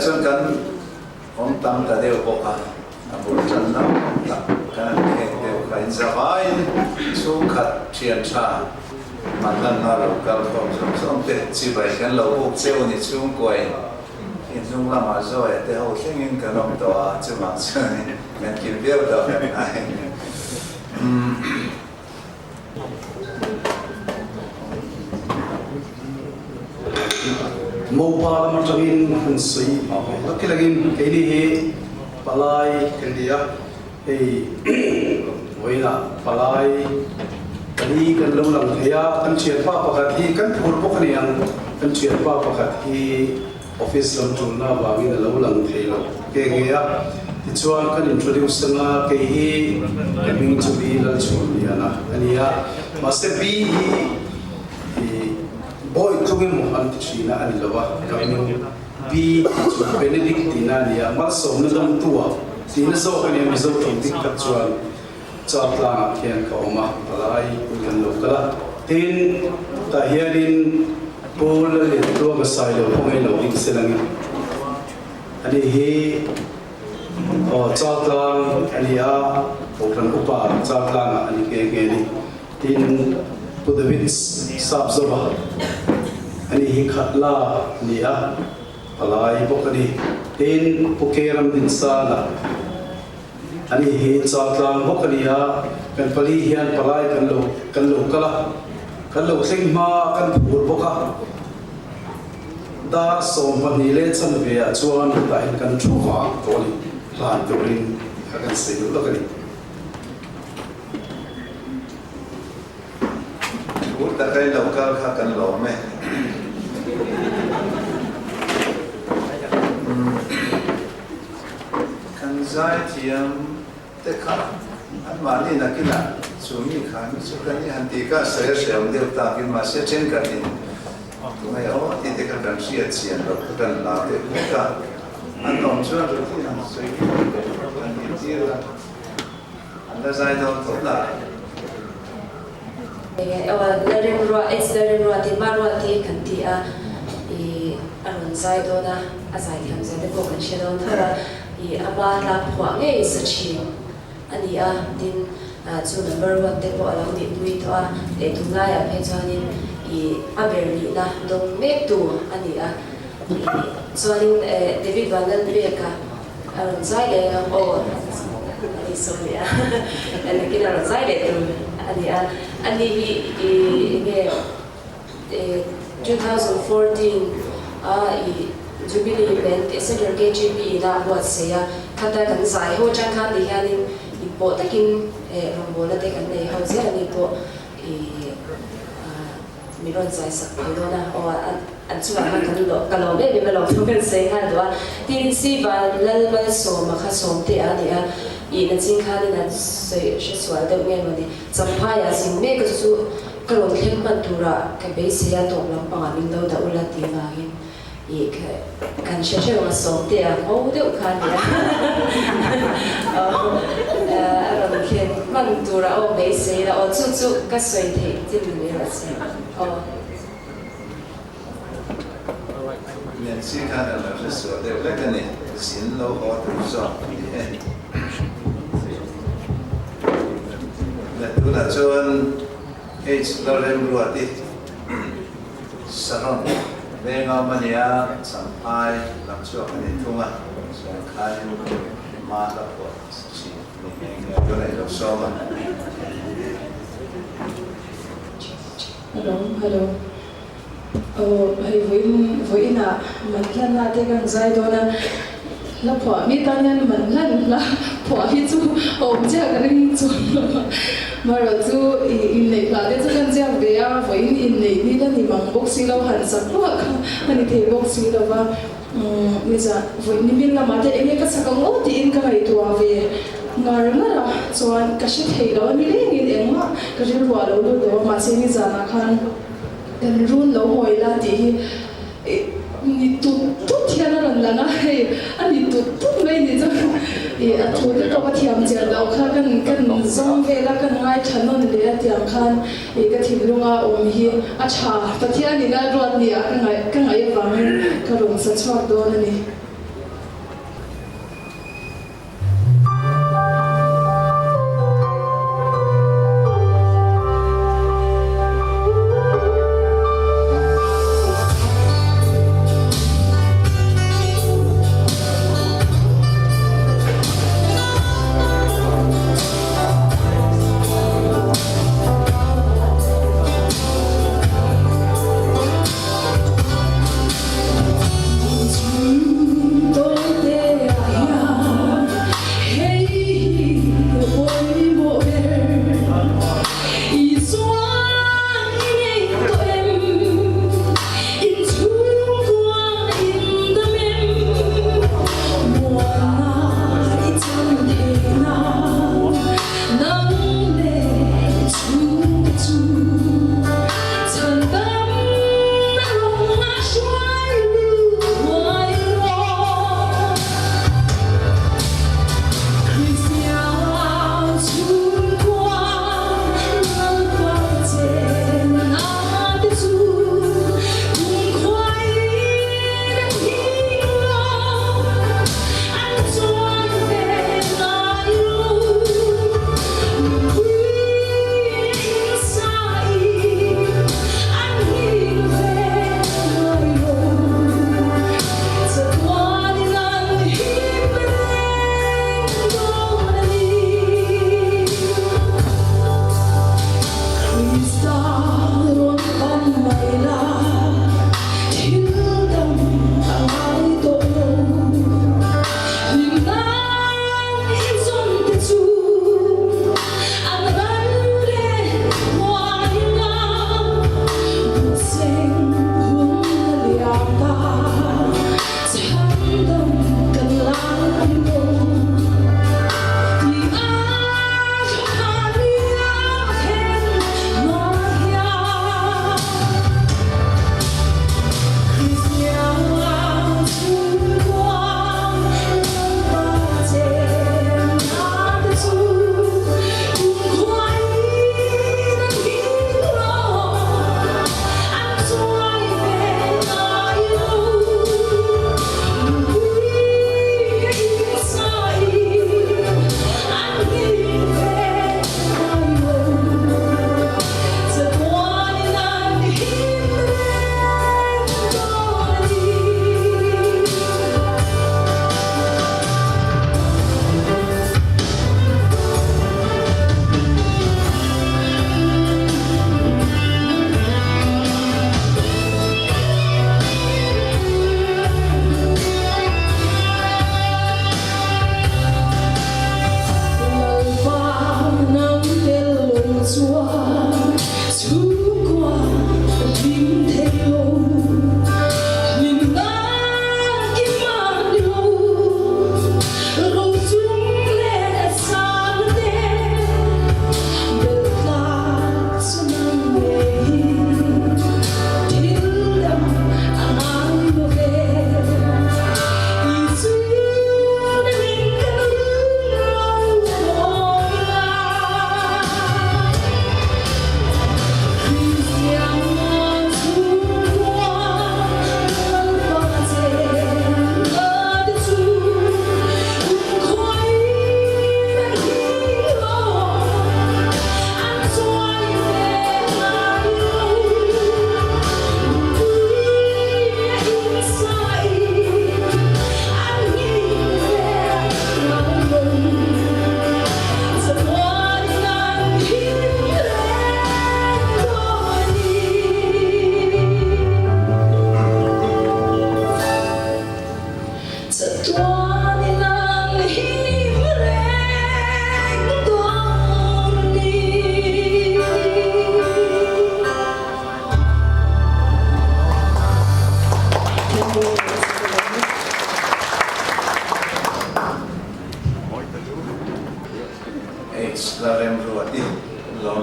Tunah chuan kan awm tam ta deuh bawk a, a bul tan lo tak kan han kheng deuh kha in zavaiin chhungkhat thian tha Manlanna lo kal khawm zawng zawng te chibai kan lo buk cheu ni chhungkuain in hnung lamah Zoe te ho thlengin kan awm tawh a, chuvang chuan kan kim viau tawh kan ngai. Mopa lam atangin hun sawi hma ve lawk ilangin keini hi palai kan ni a, hei vawiinah palai pali kan lo lang thei a, kan thianpa pakhat hi kan phur bawk a ni ang, kan thianpa pakhat hi Office lam tulna avangin a lo lang thei lo nge nge a, tichuan kan introduce anga kei hi ka hming chu B Lalchhuanliana a ni a, mahse B hi i Bawi tlung emaw an ti thin a a ni lo a, ka hming B tih chu Benedict tihna a ni a, malsawmna dawngtua tihna zawk a ni a, Mizo tawng dik tak chuan Chaltlangah khian ka awm a, palai kan lo kal a, tin tah hianin Pu Lalliantuanga Sailo pawh ngei lo ding se langin ani hi aw Chaltlang a ni a, Kohhran Upa Chaltlangah a ni nghe nghe a ni. Tin, Pu David Sapzova ani hi Khatla a ni a, palai bawk a ni. Tin, Pu Keram Dinsana. Ani hi Chaltlang bawk a ni a, kan pali hian palai kan lo kan lo kal a, kan lo thleng hma kan phur bawk a. Dar 12 leh chanve ah chuan hetah hian kan thu vang tawh a ni, hlan turin kha kan sawi duh lawk a ni. Phur taka i lo kal kha kan lawm e. Kan zaithiam te kha anmahni nakinah chu mi kha mi chu kan i han tih kha sawi a hreawm deuh takin mahse thenkhatin tunge aw tih te kha kan hriat chian loh kha kan hlau deuh hlek a, an awm chuan rutin han sawi han intir a, an la zai dawn tho la. Lalremruat, H Lalremruati, Maruati kan ti a, i a rawn zai dawn a, a zaithiam zia te pawh kan hre dawn tho a, i ama hla phuah ngei sa thin a ni a, tin chu number one te pawh a lo nih pui tawh a, leh tunlaiah phei chuanin i a ber nihna dawng mek tu a ni a, i chuanin David Vanlalpeka A rawn zai leh ang aw a ni sorry a nakin a rawn zai leh tur a ni a ani hi i enge 2014 a i Jubilee Band Central KGP in a buatsaih a khata kan zai ho atang khan ti hianin inpawh takin rawngbawlna te kan nei ho zel a ni pawh i Min rawn zai sak thei dawn a, aw an chungah khan kan lawm ka lawm em em a lawm thu kan sawi nghal duh a. Tin, Sivan Lalmalsawma kha sawmte a ni a, ih na ching khanin an sawi hre sual deuh nge maw ni. Champhaiah zin mek a chu chu ka rawn thleng hman turah ka beisei a, tawp lampangah min lo dah ula tih vangin ih kan hre hreuh a, sawmte a ngo deuh kha a ni a, aw a rawn thleng hman turah aw beisei la aw chu chu ka sawi theih chin ni mai rawh se aw. Nancy khan a lo hre sual deuh hlek a ni, zin lo haw tur zawk a ni e. Le tunah chuan H Lalremruati. Saron venga awm a nia, Champhai lam chhuak a ni thung a, chuan khanin hma la pawh thin a ni nghe nghe a, tunah i lo sawm a. Hello, hello. Aw, hei vawiin, vawiinah man hlanna te kan zai dawn a, hla phuah mi tan hian man hlan hla phuah hi chu a awm chiah ka ring chuang lo a, marawh chu i inneih hla te chu kan ziak ve a, vawiin inneih ni la ni mang bawk si lo, han sak ruah kha a ni thei bawk si lo va, nizan vawiin ni min lamah te enge ka sak ang aw tiin ka ngaihtuah ve ngar ngar a, chuan ka hre thei lo a ni rengin engmah ka rilruah a lo lut lo a, mahse nizanah khan kan run lo hawi la tih hi. Ni tut tut hian a rawn lang a, hei a ni tut tut mai ni chu ih a thu te pawh ka thiam chian loh kha kan kan zawng vel a kan ngaithla nawn leh a tiang khan ih ka thinlunga awm hi a tha Pathianin a ruat ni ah ka ngaih ka ngaih avangin ka rawn sa chhuak dawn a ni.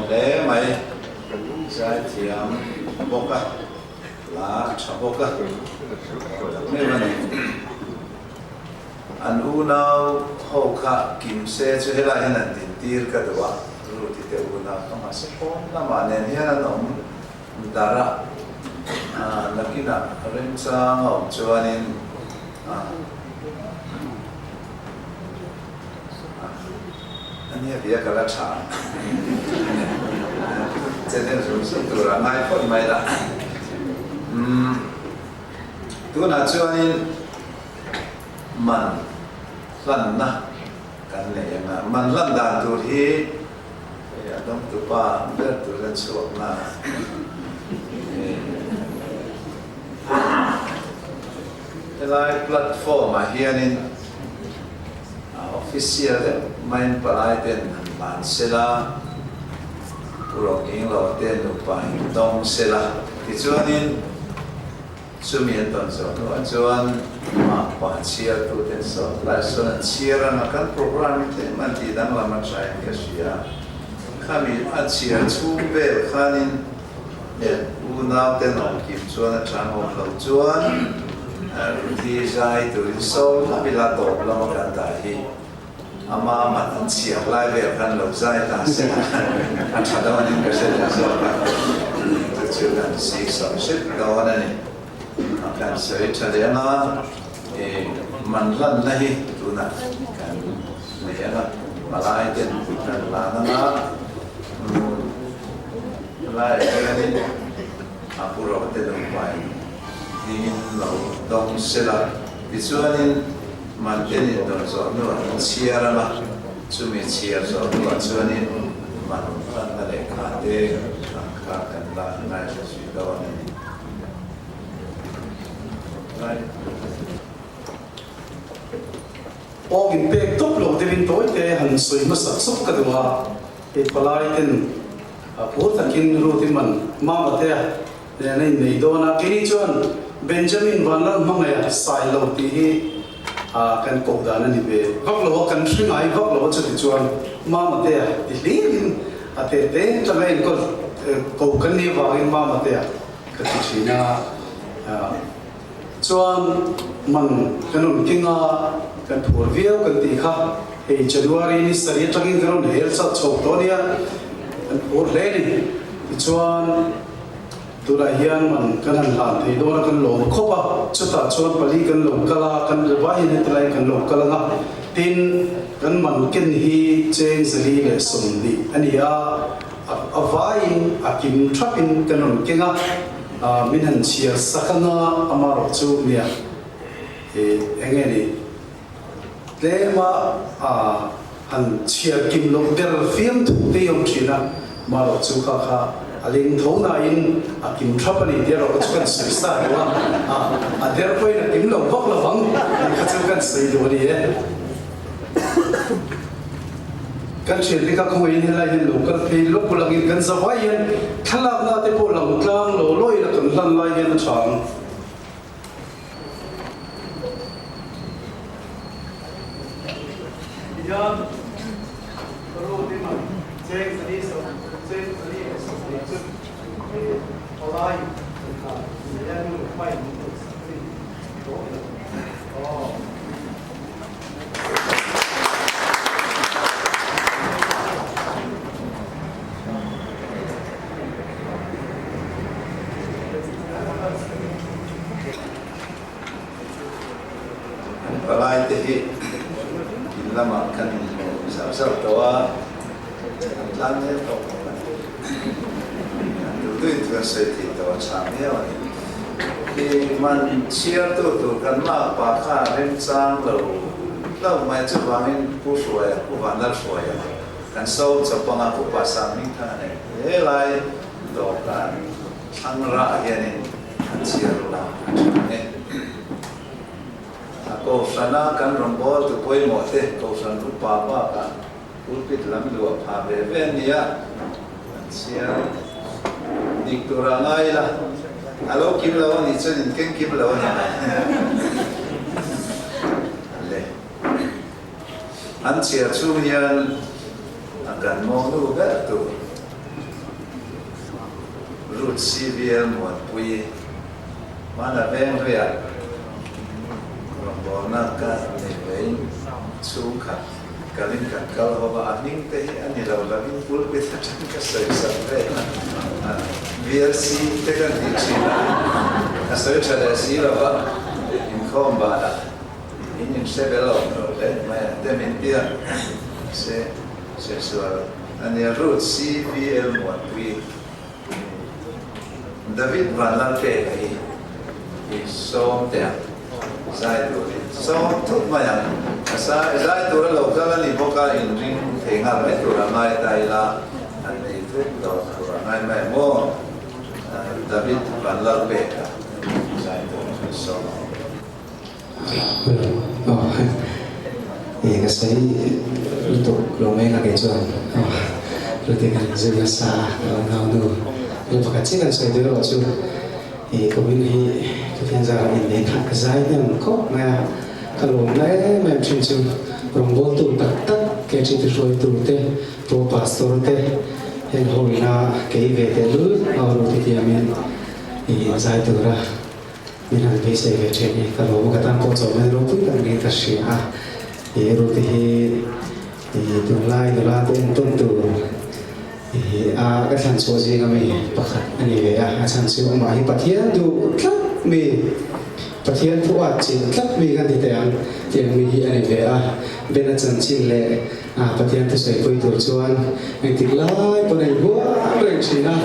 hle mai. Zaithiam bawk a, hla tha bawk a, tak meuh a ni. An unau ho kha kim se chu helai hian an dintir ka duh a, Ruth-i te unau kha mahse pawn lamah nen hian an awm darh a, nakinah remchang a awm chuanin a nia bia ka la tha channel zung zung tur a ngai phawt mai la. Tunah chuanin man hlanna kan nei ang a, man hlan dan tur hi hei a dawngtupa ber tur hian chhuakna helai platform ah hianin official deuh maiin palai ten han hlan sela, Pu Rokinglo te nupa in dawng sela tichuanin Chumi an tawn zawh hnuah chuan mah pa chhiartuten sawn lai sawn an chhiar ang a, kan program hi tlem an tih danglam a thain ka hria. Khami a chhiar chhung vel khanin unau ten awm kim chuan a chang awm lo chuan Ruthi zai turin sawn lam ila tawp lama kan dah hi Ama man an chhiar lai vel khan lo zai ta se a tha dawn in ka hre leh zawk a, chu chu kan sik sawm hrep dawn a ni. A kan sawi tha leh ang a, i man lanna hi tunah kan nei ang a, palai ten kan lan ang a, helaiah hianin a pu ro te nupain dingin lo dawng sela, tichuanin Man ten in dawn zawh hnuah an chhiar ang a, chumi chhiar zawh hnuah chuanin man hlanna lehkha te ang kha kan la ngaithla zui dawn a ni. Lai. Awk in pek tawp lo deuhin tawi te han sawi hmasak sawp ka duh a, hei palai ten phur takin Ruth-i man Mama te Nen a innei dawn a, keini chuan Benjamin Vanlal hmangaih a sai lo tih hi kan koh dan a ni ve vak lo a, kan hre ngai vak lo a, chuti chuan Mamatea ti hlirin a te te tanga enkawl ko kan nih avangin Mamatea ka ti thin a, chuan man kan rawn keng a, kan phur viau kan tih kha hei January ni sarih atangin kan rawn hel chauh chho tawh a nia, kan phur hle a ni. Tichuan. Tunah hian man kan han hlan thei dawn a, kan lawm khawp a, chutah chuan pali kan lo kal a, kan vai hian heti laiin kan lo kal ang a, tin, kan man ken hi cheng 120 a ni a, a vaiin a kim thapin kan rawn keng a, min han chhiar sak ang a, amarawh chu nia, eng nge ni, Tlema han chhiar kim loh der fiam thu te i awm thin a, marawh chu kha kha a leng tho nain a kim thap a ni tih erawh chu kan sawi sa duh a, a der pawhin a kim lo vak lo vang tih kha chu kan sawi duh a ni e. Kan thiante kha khawngaihin helai hian lo kal phei lawk langin kan zavai hian thlalakna te pawh lang tlang law law ila kan hlan lai hian a tha ang. Tihian Ru ding ang cheng zali sawm cheng zali leh 20 chu hei palai kha nei a nu leh pa in min rawn sak a ni tawh lo aw. Kan palai te hi in lamah kan inhmu zauh zauh tawh a, an tlan zel tawh bawk a ni. An duh duhin thu an sawi thei tawh a chhang viau a ni. Khi man chhiartu tur kan makpa kha remchang lo hlauh mai chuvangin Pu Hruaia, Pu Vanlalhruaia kan so chawp anga Pu Pa Sanghmingthanga nen helai dawhkan thlang rah hianin an chhiar la a tha ang e. A Kohhrana kan rawngbawltu pawimawh te Kohhran upa bakah pulpit lam luah phah ve ve an ni a, an chhiar dik tura ngai ila a lo kim lo a nih chuan in keng kim lo a ni mai. Le. An chhiar chhung hian a kan mawng nu ber tur. Ruth CVL Muanpui hmana veng riah rawngbawlna ka nei vein chhungkhat kalin kan kal ho a, a hming te hi a ni lo lovin pulpit atang ka sawi sak vel a, VLC te kan tih thin a, a sawi tha leh si lo va, inkhawm banah in inhre vel awm lo hle mai a, te min tia se sawi sual a nia Ruth CVL Muanpui. David Vanlalpeka hi i sawm teh ang, zai turin sawm thut mai ang. A zai tur a lo kal a ni bawk a, inring thei nghal mai tur a ngai ta ila, an nei thut lo tur a ngai mai maw? David Vanlalpeka zai turin sawm ang. Aw, ka sawi lutuk lo mai ka kei chuan aw luti kan zir nasa a ka lo nau nu thil pakhat chiah kan sawi duh erawh chu ih kumin hi Pathian zarah inneih kha ka zai hnem khawp mai a, ka lawmna em em thin chu rawngbawltu tak tak KTP hruaitu te Pro Pastor te heng ho ina kei ve tehlul aw luti tiamin ih zai tura Min han beisei ve thin hi ka lawm a, ka tan pawh chawlhna ropui tak niin ka hria a. He rute hi tunlai nula te entawn tur a ka thlan chhuah zinga mi pakhat a ni ve a, a chhan chu amah hi Pathian duh tlat mi, Pathian thu at chilh tlat mi kan ti teh ang tiang mi hi a ni ve a. Bena chanchin leh Pathian thusawi pui tur chuan engtik lai pawn a inhuam reng thin a,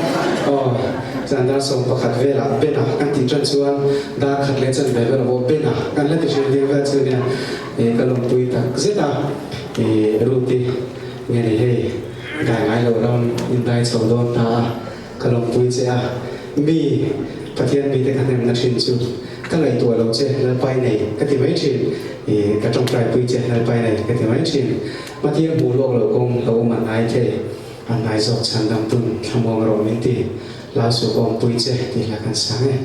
aw, zan dar 11 velah Bena kan tih tan chuan dar khat leh chanve velah pawh Bena kan la ti thin ding vel chu nia, ih ka lawmpui tak zet a, ih Ruth-i nge ni hei dai ngai lo ram indai chho dawn ta a, ka lawmpui che a, mi Pathian mite ka hnemna thin chu ka ngaihtuah lo che Lalpai nei ka ti mai thin, ih ka tawngtai pui che Lalpai nei ka ti mai thin. Matia hmuh lawk loh kawng lo awm an ngai thei, an ngai zawk chhan dam tun thlamuang rawh min ti, Lau suh ka awmpui che tih hla kan sang e.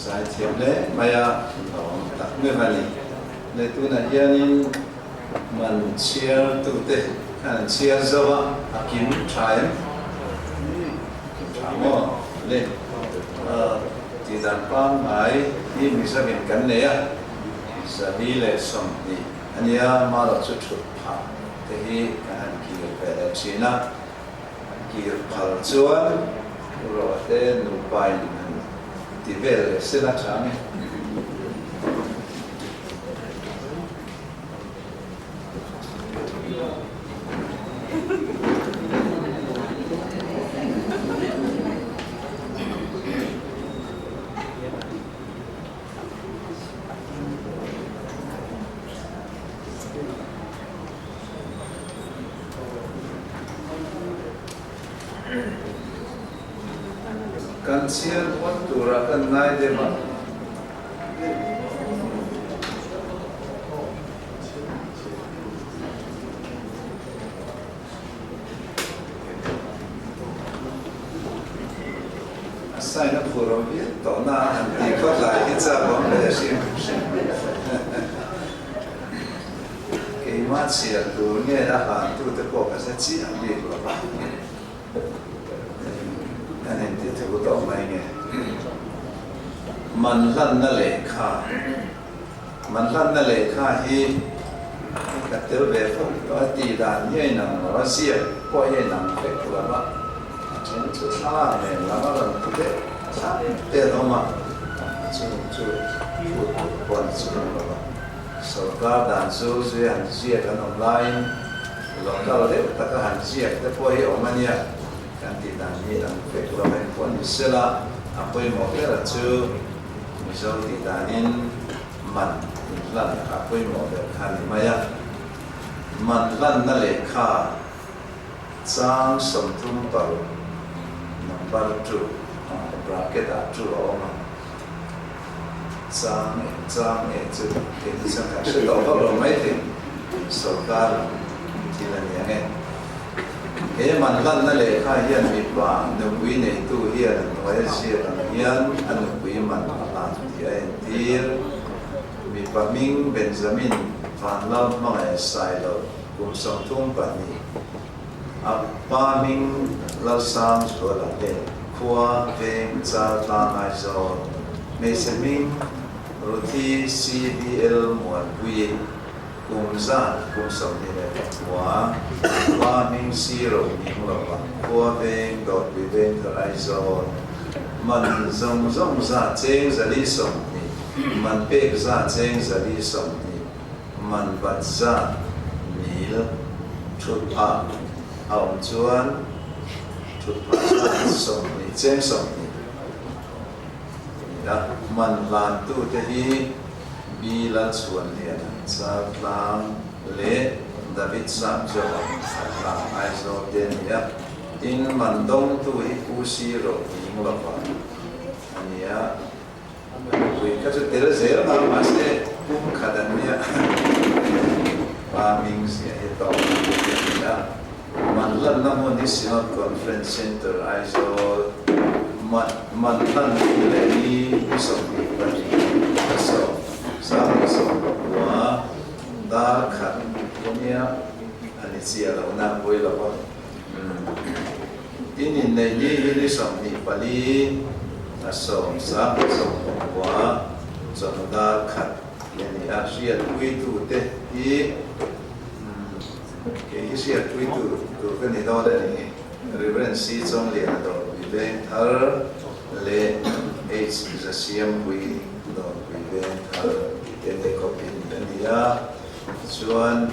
Zaithiam hle mai a, lawm tak meuh a ni. Le tunah hianin man chhiartute khan an chhiar zo a, a kim tha em? Kim tha maw? Le tihdan pangngai hi Mizovin kan nei a, 420 a nia, marawh chu thut phah te hi kan han kir ve leh thin a. Kir phal chuan Rawhte nupain han ti vel leh sela tha nge. Kan chhiar phawt tura kan ngai deuh a. A sign a phur awm viau tawh na a han tih phawt lai hi chak awm ve hrim hrim. Keimah chhiar tur nge a hlantute pawh ka hre chiah bik lo va, kan inti thu tawh mai nge. Man hlanna lehkha, Man hlanna lehkha hi ka tel ve fo tawh a, tih dan hi a inang lo a, ziak pawh hi a inang vek lo va, a then chu thlalak nen lam a rawn ti deuh thlap te an awm a, chung chu phut tur pawh a ni chuang lo va. Sorkar dan chu zui han ziak an awm laiin local deuh taka han ziak te pawh hi awm a nia kan tih dan hi an fek lo em pawh ni sela, a pawimawh ber a chu Mizo tih danin man inhlan kha a pawimawh ber kha a ni mai a. Man hlanna lehkha chang 36 number two bracket ah two a awm a. Chang e, chang e chu kei chu chuan kan hre tawh vak lo mai thei, sorkar thil a ni ang e. He man hlanna lehkha hian mipa nupui neitu hian a hnuai a ziak ang hian a nupui man a hlan tih a entir. Mipa hming Benjamin Vanlal hmangaih Sailo kum 32, a pa hming Lalsang Zuala leh khua veng char tlang Aizawl hmeichhe hming Ruthi CVL Muanpui kum zat kum 29, pa hming Siro hming lova khua veng Dawtpui veng thar Aizawl man zawng zawng zat cheng 420, man pek zat cheng 420, man bat zat mil thut phah a awm chuan thut phah zat 20 cheng 20 a ni a. Man hlantute hi B Lalchhuanliana Chaltlang leh David Sapzova Khatlang Aizawl te a ni a. Tin, man dawngtu hi Pu Si Rohning Lova a ni a. Mipui kha chu tel zel nghal mahse pum khat an nia pa hming ziah hi tawk an ti a ni a. Man hlanna hmun hi Synod Conference Centre Aizawl Man man hlan ni leh ni ni 22 a sawm 1960 dar khat nia a ni chiah lo na pawi lo va. Tin inneih ni hi ni 24 a sawm 1960 chawhnu dar khat tih a ni a, hriatpuitute hi kei hi hriatpuitu tur ka ni dawn a ni. Reverend C Chawngliana Dawrpui Vengthar leh H Zasiampui Dawrpui Vengthar tih te nei khawpin a ni a, chuan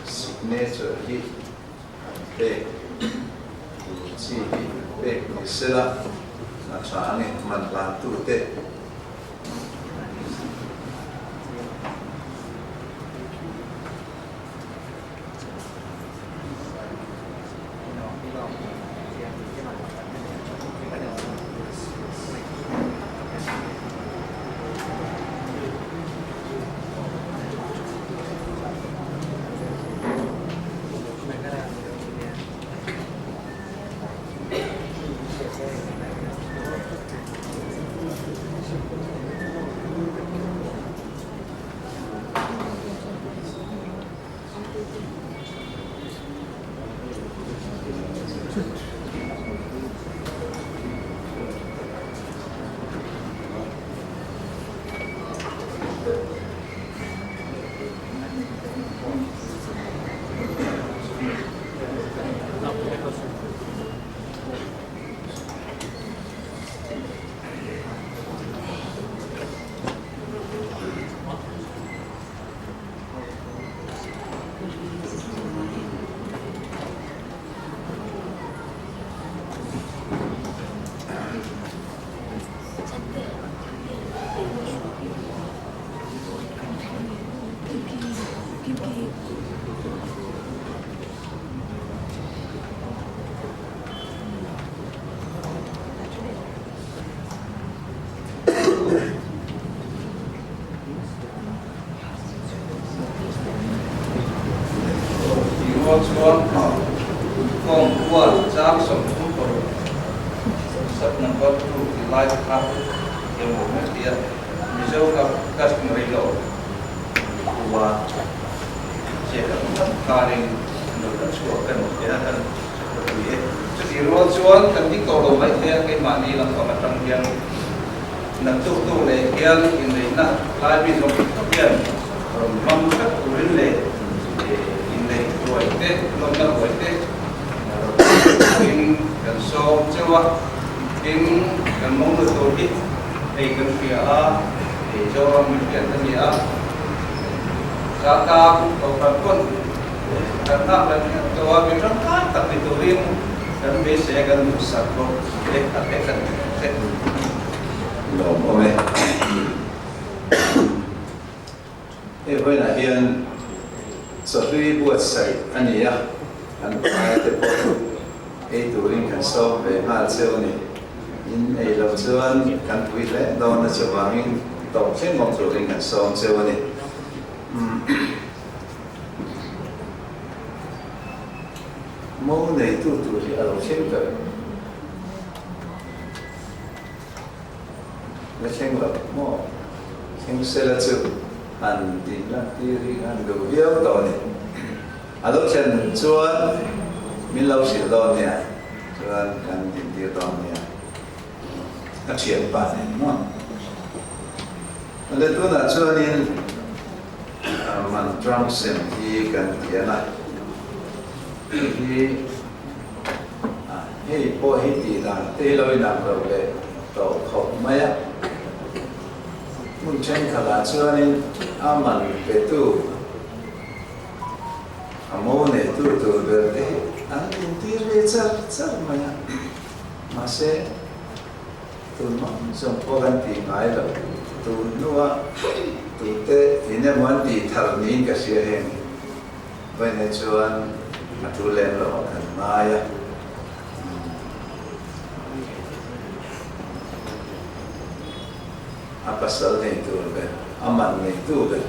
Signature hi an pek tur chi hi an pek ni sela a tha ang e, man hlantute. Tih rual chuan Form one chang 36 sub number 2 tih lai te kha emaw mai tia Mizo customary law khua chiah kan awm tak khanin lo kan chhuak kan awm tia kan pui e. Chutih rual chuan kan ding tawh lo mai thei a, keimahni lampang atang hian naktuk tu leh hian inneihna lai mi zawng zawng hian rawn hmang vek turin leh inneih ruai te, lawmna ruai te rawn hmang vek turin kan sawm cheu a. Tin, kan mawngnu tur hi hei kan hria a, hei Zoram min hriat a ni a, Zaltang Kohhran pawn kan nghak leh hriat tawh a, mi tangkai tak ni turin kan beisei a, kan duhsak bawk e, a hle kan ti ang che. Lawm awm e. Hei vawiinah hian chawhlui buatsaih a ni a, kan palaite pawh ei turin kan sawm ve nghal cheu a ni. In ei loh chuan kan pui hle dawn a chuvangin tawp thleng awm turin kan sawm cheu a ni. Mo neitu tur hi a lo thleng ber. La thleng lo maw? Thleng sela chu han tih lan tir hi han duh viau tawh a ni. A lo thlen chuan min lo hrilh dawn nia, chuan kan din tir dawn nia. A thianpa nen maw? Awle tunah chuanin man trang sem hi kan ti ang a, hei hi hei pawh hi tih dan te hi lo inang lo leh tawh khawp mai a. Hmun thenkhatah chuanin a man petu a mo neitu tur ber te hi an intir ve char char mai a, mahse, Tun hmang zawng pawh kan tih ngai lo. Tun hnua tute in emaw an tih thar niin ka hria heng hi. Vawiinah chuan a tul lem lo ah kan ngai a. A pasal nei tur ber, a man neitu ber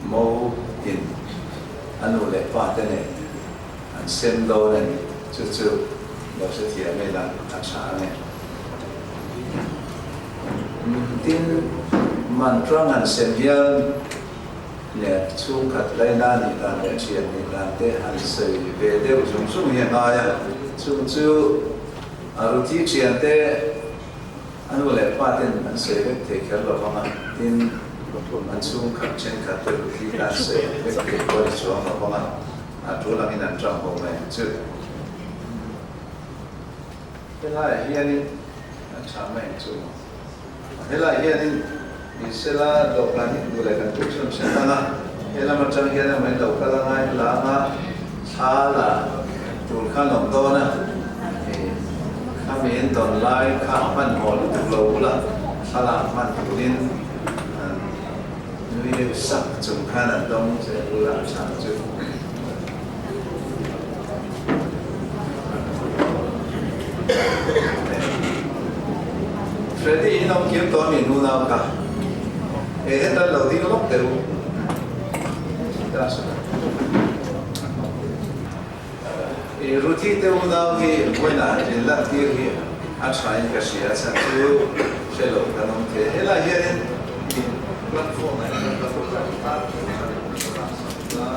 mo in a nu leh pa te nen an sem dawn a ni. Chu chu lo hrethiam ila a tha a ni. Tin, mantra an sem hian leh chhungkhat laina nih dan leh thian nih dan te an sawi ve deuh zung zung hi a ngai a. Chung chu a ruthi thian te a nu leh pa ten an sawi vek thei kher lo vang a, tin, an chhungkhat thenkhat te ruthi tan sawi vek thei pawh a ni chuang lo vang a. A tul angin an tang ho mai ang chu. Helaiah hianin an tha mai ang chu maw? Helaiah hianin Isela dawhkan hi duh leh kan tuk chhun hret ang a, helam atang hian emaw in lo kal anga in la anga thla la tur khan awm dawn a, khami in dawn lai kha hmanhmawh lutuk lo bula thla lak hman turin an Nui deuh sak chung khan an dawng che bula a chang chu. Freddy in awm kim tawh mi nu nau kha. E hetan lo ding lawk teh u. I Ruthi te unau hi vawiinah in lantir hi a thain ka hria a chhan chu hre lo kan awm thei a. Helai hianin i platform ah hian ka lo lan tan tur kha lo laksak la.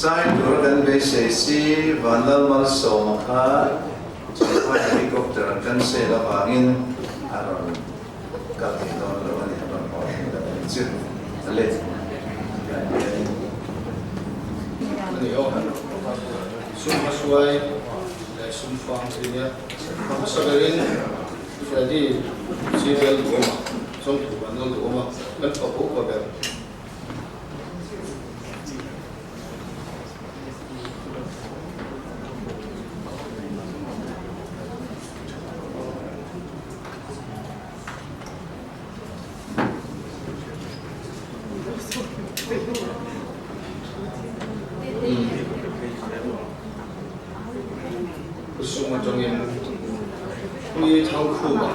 Zai tur kan beisei si Vanlalmalsawma kha Champhai helicopter an cancel avangin a rawn kal thei dawn lo a ni, a rawn haw thei lo a ni chu a let Sum hmasuai leh sum fang chi nia. Hmasa berin Freddy Civil duhawma, Chawngthu Vanlal duhawma kan fak upa ber. Sum atangin Pi Thangkhuma.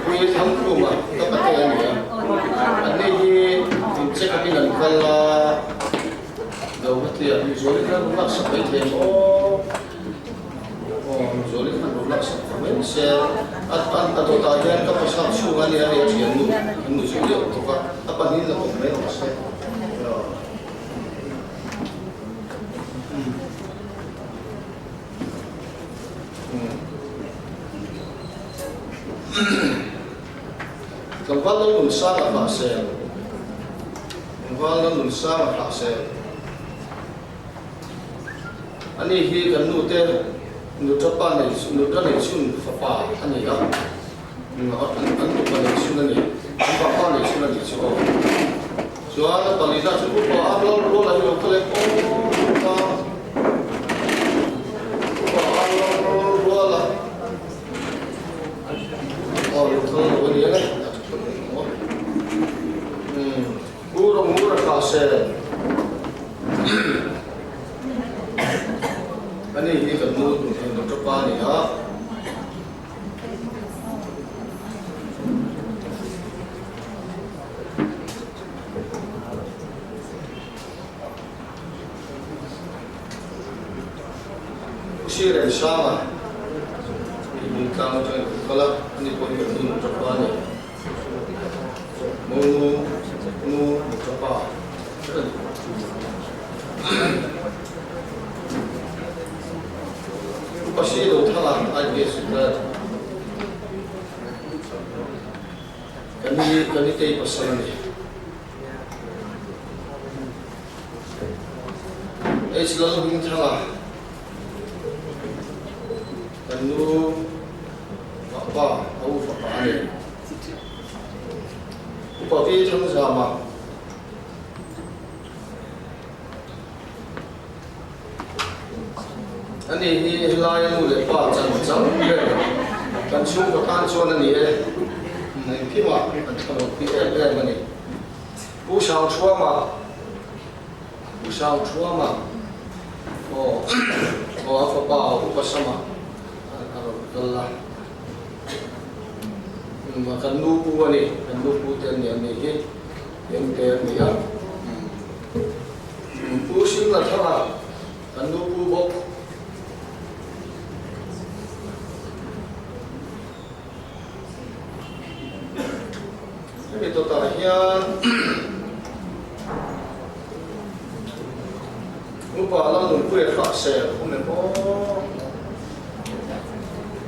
Pi Thangkhuma ka pate a ni a, anni hi in check up in an kal a, lo va ti a, Zuali khan rawn laksak mai thei ang aw. Aw Zuali khan rawn laksak ta mai se, a a dawtah hian ka pasal chhung a nia hei a thiannu an nu Zuali a awm bawk a, a pahnihin la awm mai rawh se. Tlangval lo nun sang a hlah sel Tlangval lo nun sang a hlah sel Ani hi kan nu te nuta pa nei nuta nei chhun fapa a ni a an tupa nei chhun a ni an vapa nei chhun a ni chu aw chuan a palina chu upa a rual rual a hi lo kal em aw upa upa a rual rual a aw lo kal lo a ni ang e Pu Rawngura tha se Ani hi kan nu Doctor Pa a ni a. Pu Sirensanga hi Bungtlang atangin a kal a, ani pawh hi kan nu Doctor Pa a ni. Nu nu nu pa Upa si lo thanga IPS retired Kani kani tei pasal a ni. H Lalhmingthanga Kan nu Vahpa a u fapa a ni. Upa Vi Thangzama Ani hi helaia nu leh pa chan chang ber kan chhungkaw tan chuan a ni e. Engkimah an thla lo pi em em a ni. Pu Sangthuama Pu Sangthuama aw aw a fapa Upa Sama a rawn kal a, kan nu pu a ni, kan nu pu te an ni an nih hi, eng te an ni a, Pu Singlathanga kan nu pu bawk. Hemi tawtah hian Upa Lalnunpuia kha sel awm em aw?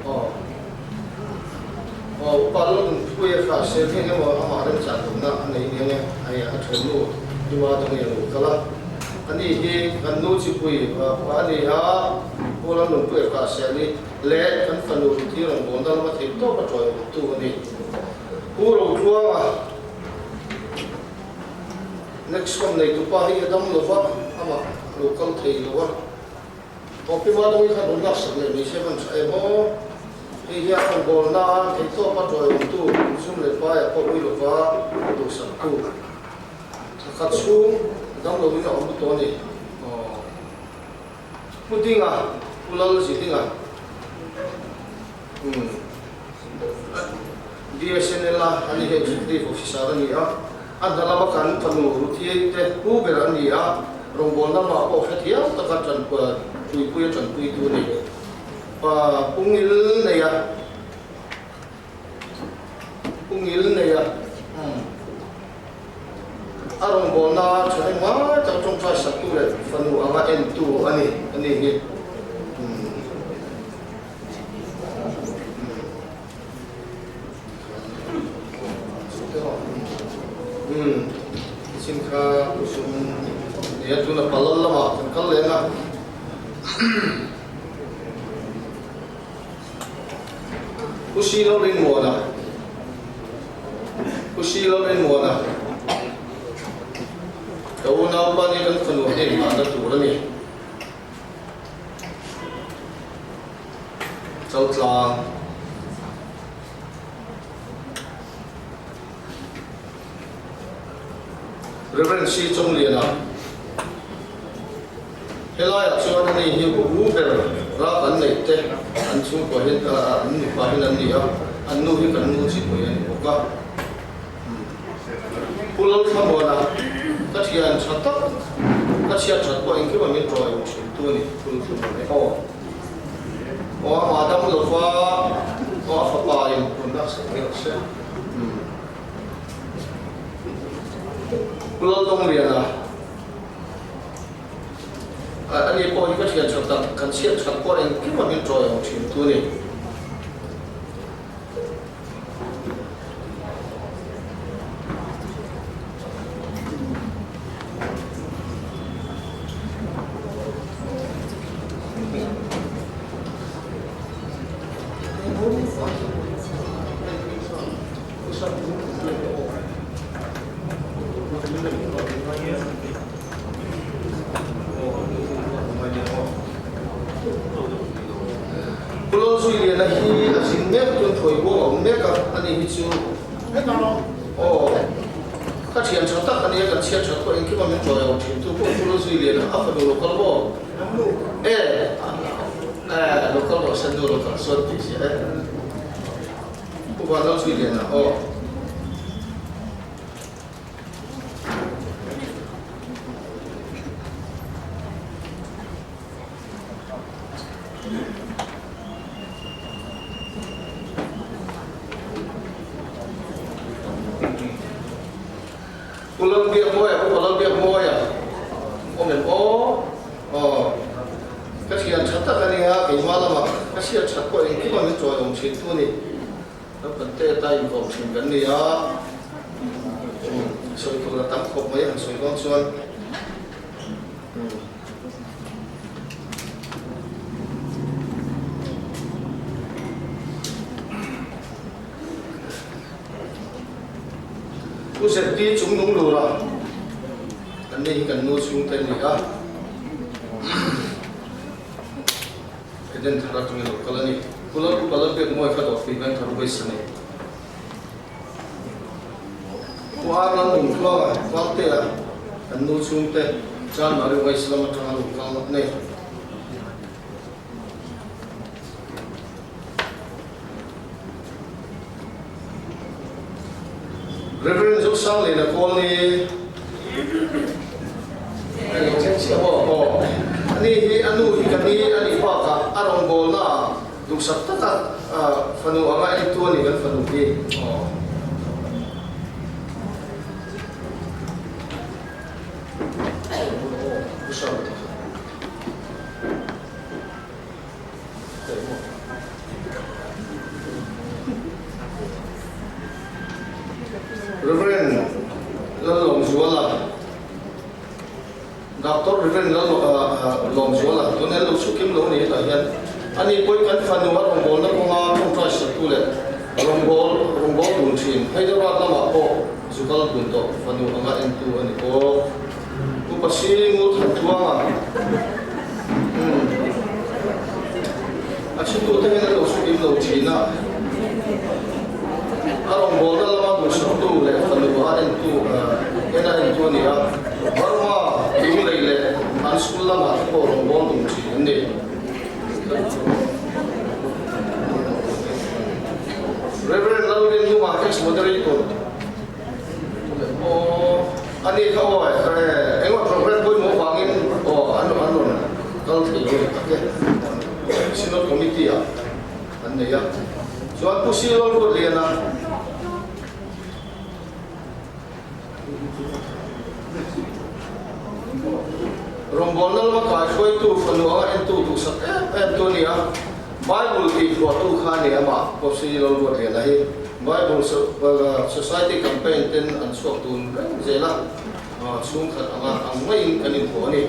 Aw. Aw, Upa Lalnunpuia kha sel hi eng emaw amah remchan tumna a nei nia nge, hei a thiannu Duma Dangel a lo kal a. Ani hi kan nu chipui a ni a, Pu Lalnunpuia kha sel hi leh kan fanu Ruthi rawngbawlna lama theih tawp a tawiawmtu a ni. Pu Rotluanga Nexcom neitupa hi a dam lo va, amah a lo kal thei lo a. Tawpima dawngin khan rawn laksak leh mai se hman tha em aw. Hei hian rawngbawlna theih tawp a tawiawmtu sum leh paiah pawh ui lova duhsaktu thakhat chhung dam loin a awm tawh a ni. Pu Dinga, Pu Lalzidinga, umm BSNL a ani hi Executive Officer a ni a, a hna lama kan fanu Ruthiei te pu ber a ni a, rawngbawlna mah pawh hrethiam taka tanpuipui a tanpuitu a ni. Pa Pu Ngil nei a. Pu Ngil nei a a rawngbawlna tha reng ngai tak tawngtai saktu leh fanu anga entu a ni a ni hi. Umm chin kha kusum nia tuna palal lamah kan kal leh ang a. Pu Silo Rinmuana Pu Silo Rinmuana Ka unaupa nih kan fanu hnen nghahna tur a ni. Chaltlang. Rev. C. Chawngliana. Helaiah chuan ani hi u ber rak an neih te an chhungkua hian an nupa hian an ni a, an nu hi kan nu chipui a ni bawk a. Pu Lalthlamuana ka thian tha tak, ka chhiat that pawh engkim a min ṭawih awm thin tu a ni, Pu Lalthlamuana hi. Aw, aw amah dam lova, aw a fapa in hun a sak reuh se. Pu Laldawngliana. A ni pawh hi ka thian that tak, kan chhiat that pawh engkim a min ṭawih awm thin tu a ni. Pu Lalzuiliana hi a zin mek tun thawi buang a awm mek a, ani hi chu aw ka thian tha tak a nia, kan chhiat that pawh engkim a min ṭawih awm thin tu pawh Pu Lalzuiliana a fanu lo kal maw? E e lo kal rawh se nu lo kal sawn tih ziah e. Pu Vanlalzuiliana aw. Pu Lalbiakmawia, Pu Lalbiakmawia, awm em aw? Aw, ka thian tha tak a nia, keimah lamah ka hriat that pawh engkim a min chawi awm thin tu a ni. Naupangte ata inkawm thin kan ni a, sawi tur a tam khawp mai han sawi dawn chuan. Pu ZT chung nung lura kan ni hi kan nu chhungte a ni a. Eden thar atangin lo kal a ni. Pu Lalrupa Lalbiakmawia kha dawhpui veng thar uaisa nei. Pu Arnold Nungtluanga Valtea kan nu chhungte Chanmari uaisa lam atanga lo kal nei. Reverend Zosangliana Kawlni Hei lo thleng chiah maw? Aw. Ani hi a nu hi ka ni a nih bakah a rawngbawlna ah duhsak taka fanu anga entu a ni kan fanu hi. Aw. Rev. Lallawmzuala, Doctor Rev. Lallawmzuala, tuna lo chhuk kim lo ni hetah hian ani pawhin kan fanu a rawngbawlna kawnga tawngtai saktu leh rawngbâwl rawngbâwl dun thin Hyderabad lamah pawh zu kal dun tawh fanu anga entu a ni bawk. Upa si Ngulthantuanga A chhitute hian an lo sukim lo thin a, a rawngbawlna lama duhsaktu leh fanu a entu en a entu a ni a, Burma lunglei leh an school lamah te pawh rawngbâwl dun thin an ni. Rev. Lalrinhluma ex-moderator. Aw, a ni kha aw e, engemaw program pawimawh vangin aw an an rawn kal thei lo ni tak e. Synod Committee ah an nei a. Chuan Pu Silol Ruatliana rawngbawlna lama kaihruaitu fanu anga entu duhsak em em tu a ni a. Bible tih phuahtu kha a ni amah Pu Silol Ruatliana hi. Bible Society campaign ten an chhuak dun reng zel a, chhungkhat anga ang maiin kan inpawh a ni.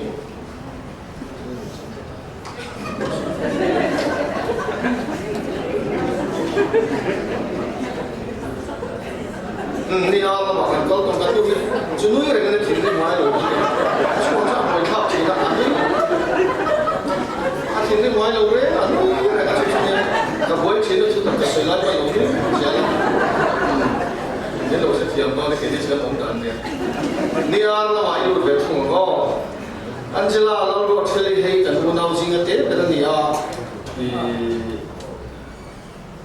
Ni a lamah kan kal tawng kan tu hi chu nui reng in a thinrim ngai lo hi chhuak chu a buai thlak thin a, a nui a thinrim ngai lo reng a nui reng a chu chu nia ka buai thin a chu tak ka sawi lai pawh a lo nui zel a min lo hrethiam dawn e keini chu kan awm dan nia. Ni a Lalruatfeli hei kan unau zinga te ber a ni a, ih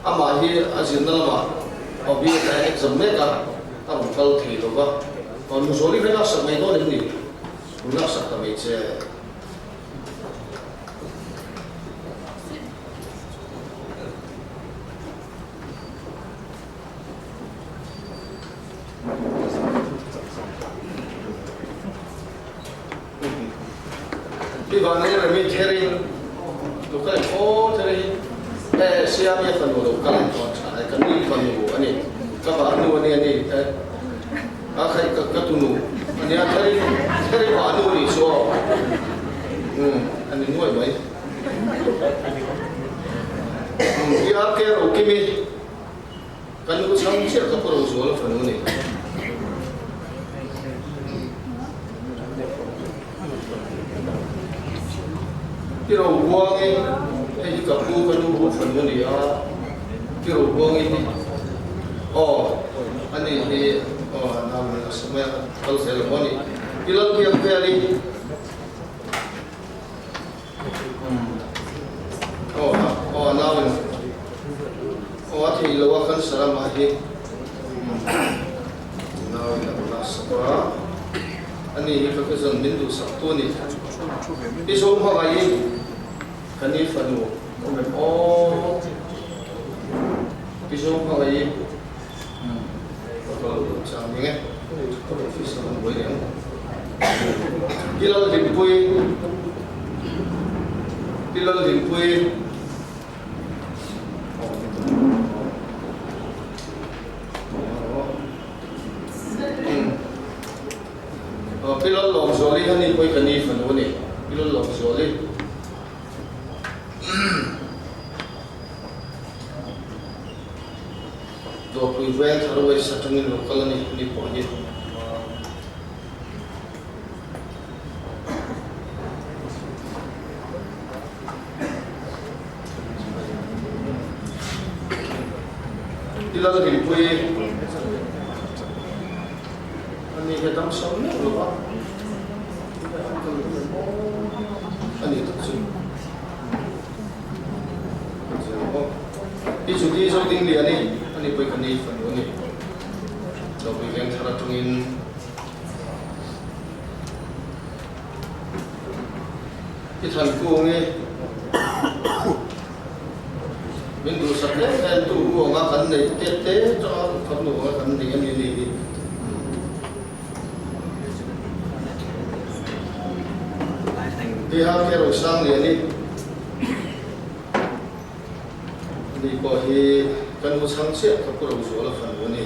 amah hi a zirna lamah Obi a exam mek a, a rawn kal thei lo va, aw Nuzuali kha i laksak mai dawn em ni? Rawn laksak ta mai che. Hi van ang remi theri lo kal em aw theri hi e siami a fanu lo kal em aw tha e ka ni fanu ani ka va nu ani ani e a khai ka ka tunu ania theri theri va nu ni chu aw um ani nuai mai um hi a ke ro kimi Ka nu chhang chiah ka pu Rozuala fanu a ni. Pi Robuangi, hei hi ka pu ka nu pu fanu a ni a, Pi Robuangi hi aw a ni hi aw a nau in a sa mai a, kal zel ang aw ni. Pi Lalbiakveli, Aw aw a nau in aw a theih lo a cancer a mah hi nau in a rawn a sak a ani hi ka cousin min duhsak tu a ni i zawm hmangaih i ka ni fanu awm em aw i zawm hmangaih i ka kal lo chang ning e ka office a kan buai leh ang Pi Lalhlimpui Pi Lalhlimpui Pi Lallawmzuali hani pawh hi ka ni fanu a ni Pi Lallawmzuali. Dawrpui veng thar waste atangin lo kal a ni ni pawh hi. I Lalrinpuii a ni hi a dam sam meuh lo va, a ni tak chu. I Judy Zodingliani a ni pawh i ka ni fanu a ni. Dawrpui veng thar atangin i Thankungi min duhsak em em tu u anga kan neih tet te changa farnu anga kan nei a ni ni hi. Bihar Kero Sangliani ni pawh hi ka nu chhang chiah ka pu Rozuala fanu a ni.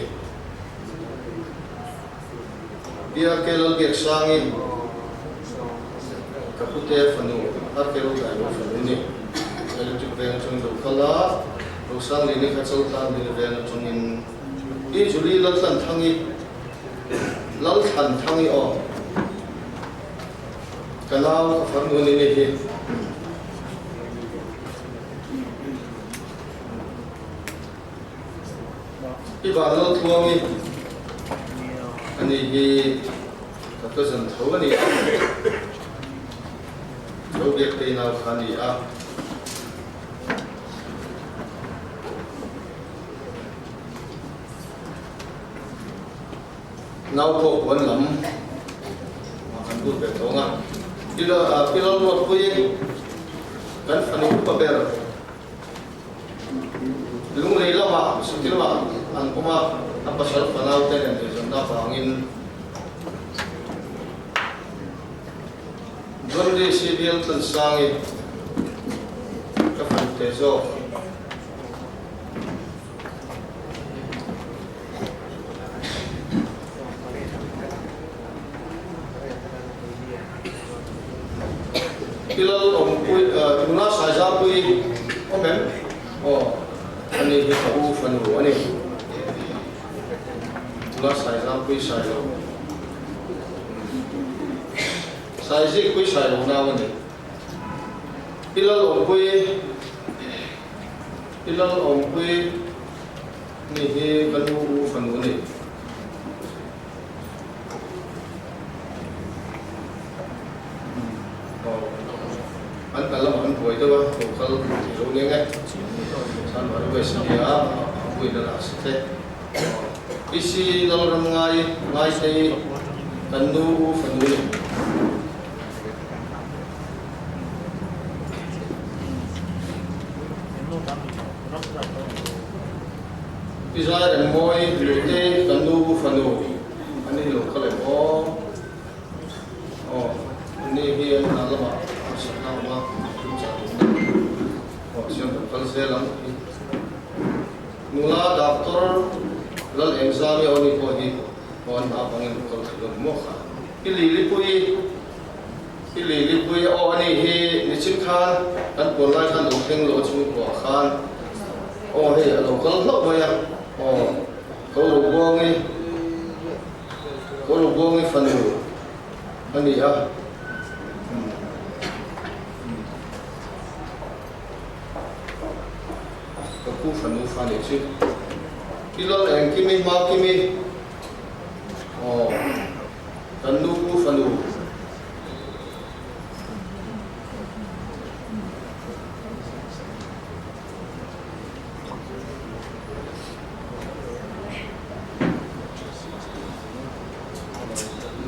Bihar Ke Lalbiaksangi ka pute fanu Har Kero Dailo fanu a ni. Electric veng atangin lo kal a, Rosangliani kha Chaltlan Mile veng atangin I Julie Laltlanthangi Lalthlanthangi aw. Ka nau ka farnu a ni ni hi. I van Laltluangi a ni hi ka cousin tho a ni a. Lo biak tei nau kha a ni a. Nau pawh puan lam ah kan lut ve tawng a, Pi Lalruatpuii kan fanu upa ber Lunglei lamah Suti lamah an awm a, a pasal fanau te nen eizawnna avangin John Lee Civil Tlansangi ka fanu te zawk. Pi Lalawmpui, tuna Saizarpui awm em? Aw, ani hi ka u fanu a ni. Tuna Saizarpui Sailo. Saizikpui Sailo nau a ni. Pi Lalawmpui. I lal awmpui ni hi ka nu u fanu a ni. Aw. An kal lamah an buai deuh a, lo kal thei lo nia nge. Chanmari West a nia, a buaina lah a si te. PC Lalram ngai Ngaitei kan nu u fanu ni. Pi Zai Rengmawi Lutei kan nu u fanu a ni lo kal em aw. Aw ni hi an hna lamah an sakna awm a, tum chah tumna aw chuan kan kal zel ang. Nula Doctor Lal Engzami aw ni pawh hi aw an hna avangin lo kal thei lo ni maw kha. I Lilipui I Lilipui aw a ni hi nichin khan kan puan lai khan lo thleng lo a chhungkuah khan aw hei a lo kal hlauh mai a aw ko ro buangi ko ro buangi fanu a ni a. Ka pu fanu fa nih chu I lal engkimi hma kimi aw. Kan nu pu fanu.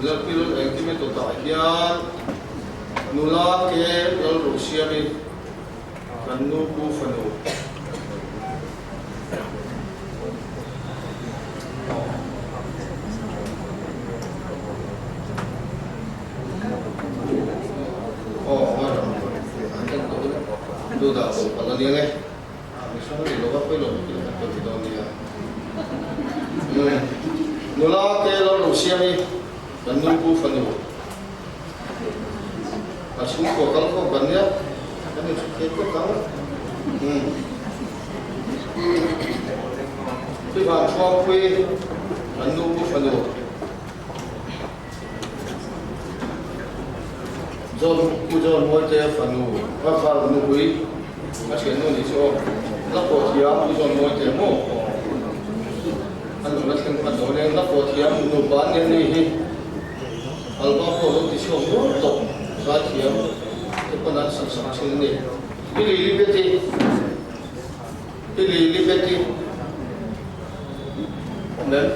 Lalpilul engkim i tawtah hian nula ke Lalruhsiami kan nu pu fanu. Nula te lo lo siam i kan nu pu fanu a chhungkua kal khawm kan nia kan inhre thei vek ang. Chuvang Thuangpui an nu pu fanu John Pu John Mawite fanu a far nupui a thiannu ni chu aw la pawh thiam Pu John Mawite maw aw a nula thleng hman lo nen la pawh thiam nupa an nia ni hi album pawh lo ti chhuak nual tawh zaithiam te pawn an sak sak thin a ni. I Lili Betty I Lili Betty Awm em?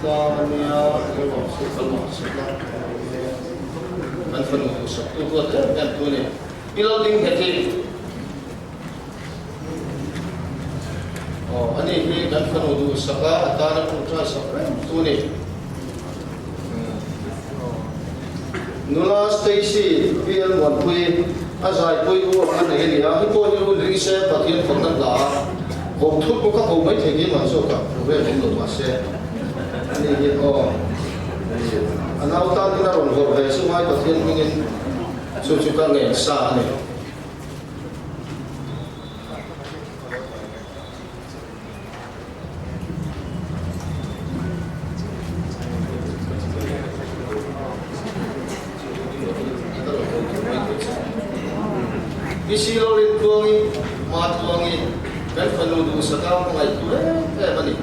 Tlang a nia, eng emaw chu kal mah se la. Kan fanu duhsak tu ruat em em tu a ni. I lo ding nghet hi. Aw, ani hi kan fanu duhsak a, a tana ṭawngṭai sak reng tu a ni. Nula Stacy PL Muanpui a zaipui u ang a nei a ni a, hi pawh hi hun ring se Pathian fakna hla a ko thut bawk a, ko mai thei keimah zawk a program awm lo mah se ani hi aw a nau tan hian a rawn vawrh ve chu ngai Pathian hmingin chu chu ka ngen sa a ni. Isi Lawlin Tluangi, Ma Tluangi, kan fanu duhsaka hmangaih tu em em a ni.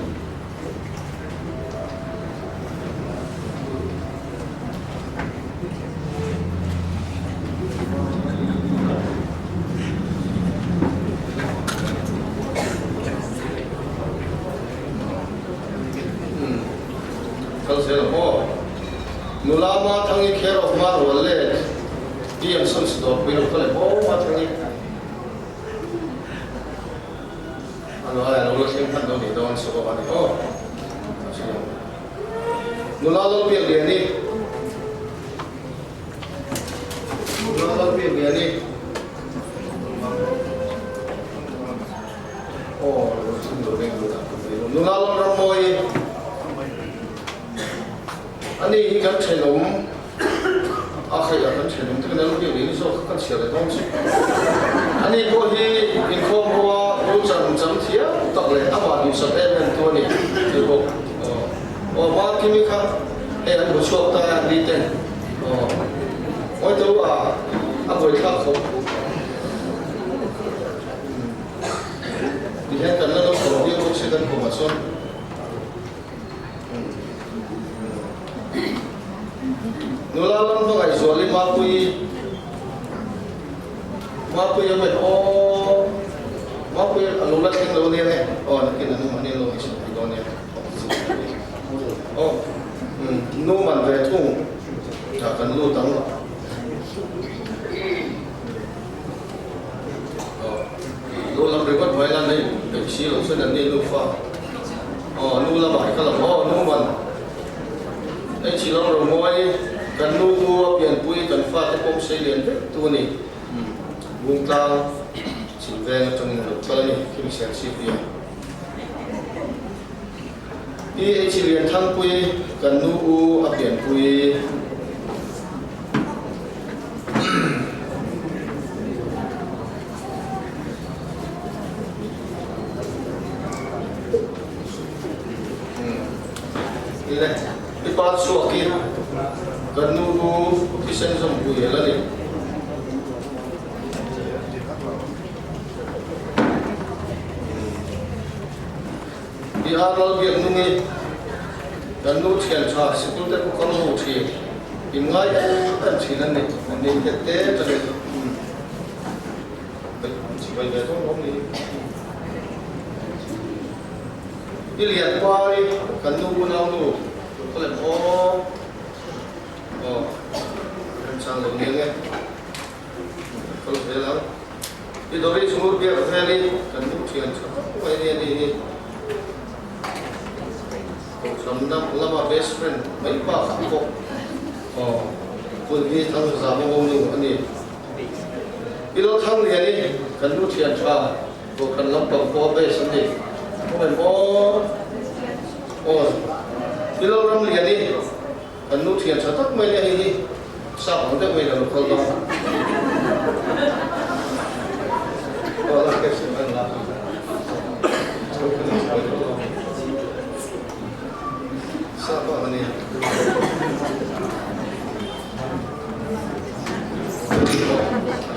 Kal zel ang aw. Nula Mathangi care of Marual leh DM Sons dawrpui lo kal em aw Mathangi. Ano ai alo la thleng hman lo nih dawn chu a ni aw. Nula Lalbiakliani Nula Lalbiakliani Aw lo thleng lo reng lo dah ka mai lo. Nula Lalrammawi Ani hi kan thenawm a khaih a kan thenawm te kan Lalbiakliani zawk kha kan chhiar leh dawn chu. Ani pawh hi inkhawm ho a ru chan cham thiam tak leh amah duhsak em em tu a ni tih bawk. Aw Markimi kha hei an hmu chhuak ta a ni ten aw ngawi tawh u a a buaithlak khawp ti hian kan la naupang viau bawk si kan kumah chuan nula lam hmangaih zual. Zuali Mapuii Mapuii a men aw Mapuii a lo la thleng lo ania nge aw nakin an mahni an lo ngaihsak thei dawn nia aw nu man ve thung ah kan lut ang aw lu lam ringawt mai la nei peih si lo chuan an ni nufa aw nu lamah i kal ang aw nu man Hei Chilong Romawi kan nu u a pianpui kan fate pawm sei lian vek tu a ni. Bungtlang chhim veng atangin a lo kal a ni, Kim Sian Sipia. Pi H Lianthangpui kan nu u a pianpui. Ile i pa chhuak hi kan nu u thisen zawmpui el a ni. I ar lal biak nung i kan nu thian tha sikul te pawh kal ho thin in ngai em em thin a ni. An ni nghet te tangin chibai ve dawn awm ni. I lian pai kan nu unau nu ka lem aw aw remchang lo nia nge ka lo zel ang i Doris ngur biak vel i kan nu thian tha khawp mai nia ni hi kohhran lama best friend mai bakah pawh aw hun hi thang zam a nu a ni i lo thang lian i kan nu thian tha Kohhran lampang pawh a base an ni. Khawngaih maw? Aw. I lo ram lian i kan nu thian tha tak mai nia hei hi sap ang deuh mai in a lo kal dawn. Aw la ke sim an la. Sap ang ani.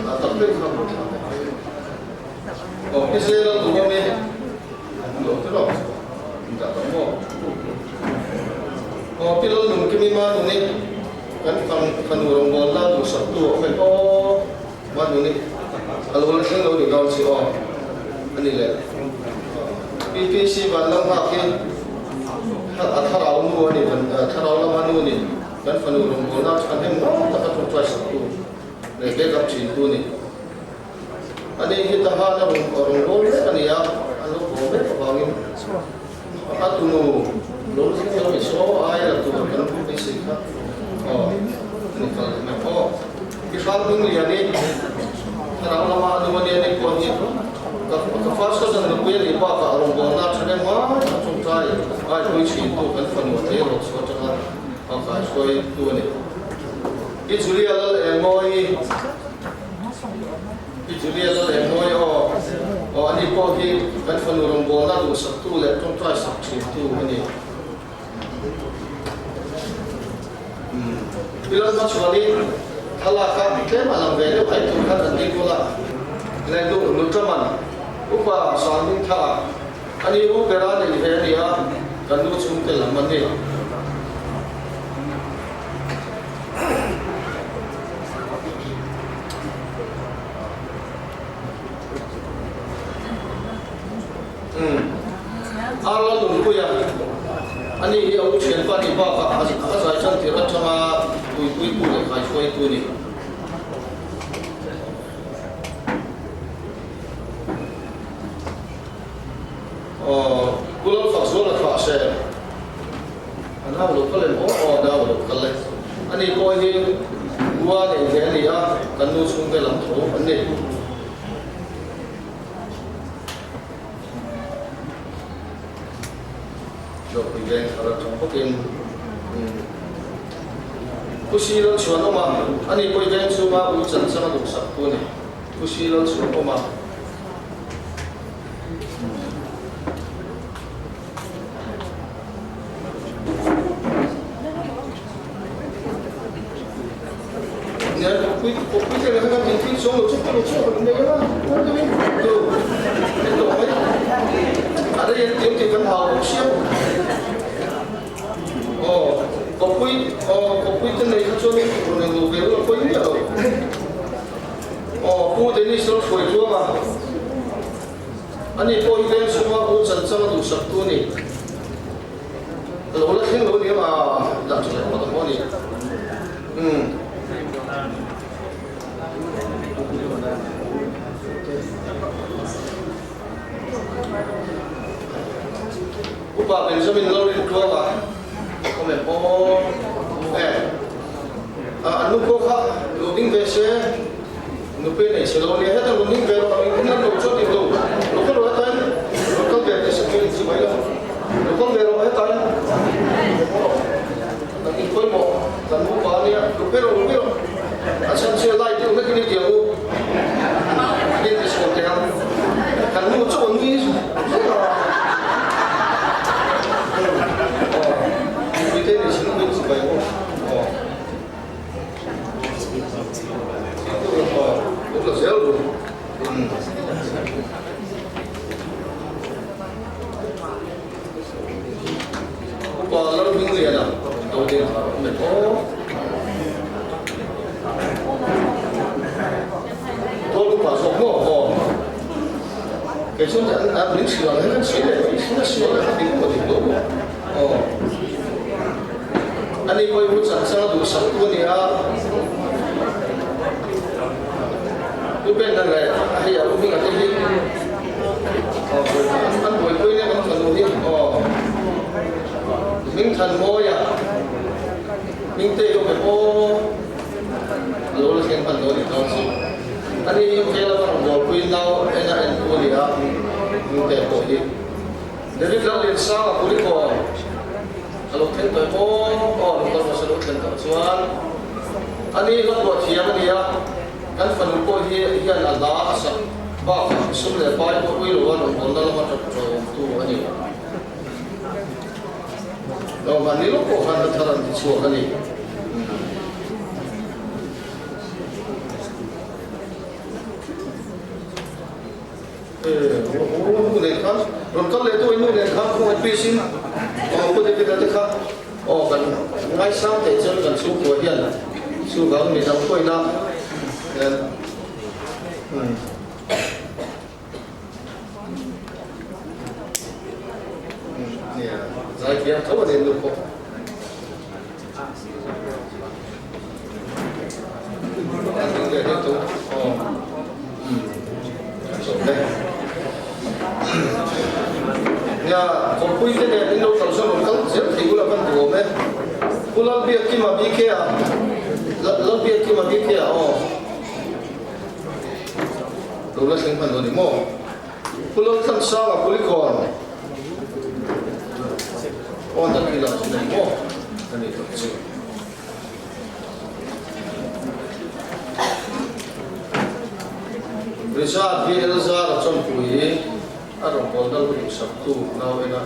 A tak deuh kha ko tha. Aw hi zel a duh awm e. Lo te lo. Dah tak maw. Aw pi lal nung kimi ma nuni kan fang fanu rawngbawl la duhsak tu a awm em aw ma nuni a lo la thleng lo ni dawn si aw ani le PPC van lam nghak hi a thlarau nu ani thlarau lama nu ni kan fanu rawngbawl la thahnem ngawt taka tawngtai sak tu leh backup thin tu ni. Ani hi Tahan a rawn rawl mek a ni a, an lo haw mek avangin a tunu lo thleng lo ni saw ai la tur kan hmu beisei kha aw a ni kal leh mai aw. I hrang ding lian i thlarau lama a nu a nia ni pawh hi ka ka first cousin nupui a nih bakah a rawngbawlna a tha reng mai a tawngtai ai pui thintu kan fanu a tleirawl chhuah atanga a kaihruaitu a ni. I Julia Lal Engmawi. Pi Julia Lal Engmawi aw aw ani pawh hi kan fanu rawngbawlna duhsaktu leh tawngtai sak thintu a ni. Pi Lalhmachhuani thlalak a tlem a lang ve deuh ai tur khan an ding kawlh a. Leh nu Nutraman upa Sanghming tha ani u bera nei ve a ni a, kan nu chhungte lam an ni. Arla Nunpuia, Ani hi a u thianpa nih bakah a zai chan tir atanga tuipuitu leh kaihruaitu a ni. Pu Lalfakzuala thlah se. A nau lo kal em aw aw a nau lo kal e. Ani pawh hi ua nei ve a ni a, kan nu chhungte lam tho an ni. Zawhpui veng thar atang bawkin Pu Si Lalchhuanawm a, ani pawh hi veng chhunga ui chan chang a duhsak tu a ni. Pu Si Lalchhuanawm a. Kawppui aw kawppui te nei kha chuan in rawn eng lo ve ula pawi miah lo. Aw Pu Dennis ram hruai tluang a, ani pawh hi veng chhunga u chanchang a duhsak tu a ni. Ka lo la thleng lo a ni ang a, dah tha leh phawt ang aw ni. Umm. Upa Benjamin Lalrin Tluanga awm em aw? E, an nu pawh kha lo ding ve se, nupui a nei che lo nia, heta lo ding ve rawh, in lan lo chuan dik lo, lo kal rawh hetain, lo kal ve tih sakhi in chi mai lo, lo kal ve rawh hetain, kan in pawimawh, kan upa ania, lo pe rawh, lo pe rawh, a chhan chu lai deuh hlek in i ti ang u, in ti chhuak teh ang, kan nu chu a nui zuk a, aw, mipuite ni chin in chi mai ang u, aw, aw, lo tla zel ru, umm. Upa Lalhmingliana lo ding thar awm em aw. Tual upa zawk maw aw. Kei chuan an an min hrilh ang hian kan sawi leh mai thin a sual a dik maw dik lo maw aw. Ani pawh hi chan chang a duhsak tu a ni a. U Ben a leh hei a u Hminga te hi an buaipui nen an fanu hi aw Hmingthanmawia Hmingte hi awm em aw a lo la thleng hman dawn ni dawn chu ani hi UK lama rawn bualpui nau en a en tu a ni a Hmingte pawh hi David Lalliansanga Kulikawn a lo thleng tawh em aw aw lo kal hmasa lo thlen tawh chuan ani hla phuah thiam a ni a. Kan fanu pawh hi hian a hla a sak bakah sum leh pai pawh ui loa rawngbawlna lama tap ṭawngtu a ni. Lawmman ni lawk pawh khan hla thar an ti chhuak a ni. Nu nen khan rawn kal leh tu in nu nen khan khawngaih please in aw pu David a te kha aw kan ngaisang teh chuan kan chhungkua hian chuvang midang pawhin a umm nia zaithiam tho a ni nu pawh. Nia, kawrpui te nen in lo kal sawn rawn kal zel thei ula kan duh awm e. Pu Lalbiakkima BK a, Lalbiakkima BK a aw. Lo la thleng hman lo ni maw? Pu Lalthansanga Kulikawn. Aw na khi lah chu nei maw? Ka ni tak chu. Richard hi Elzar a chawnpui a rawngbawlna lu duhsaktu nau ena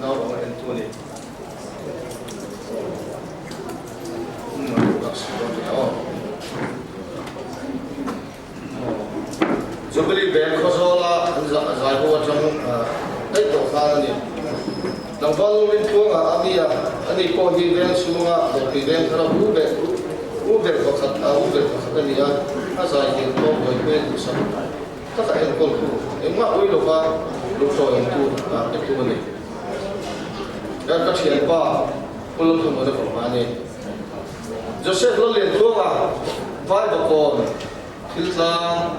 nau anga entu a ni. Jubilee Bank Khawzawla an zai ho atang daih tawh khan a ni. Tlangval Lawrin Tluanga a mi a, ani pawh hi veng chhunga dawrpui veng thara u ber u ber pakhat a u ber pakhat a ni a, a zai hil pawh buaipui a duhsak taka enkawltu engmah ui lova lutawimtu petu a ni. Ka thianpa Pu Lalthamuna fapa a ni. Joseph Lalliantluanga Vaivakawn thil tlang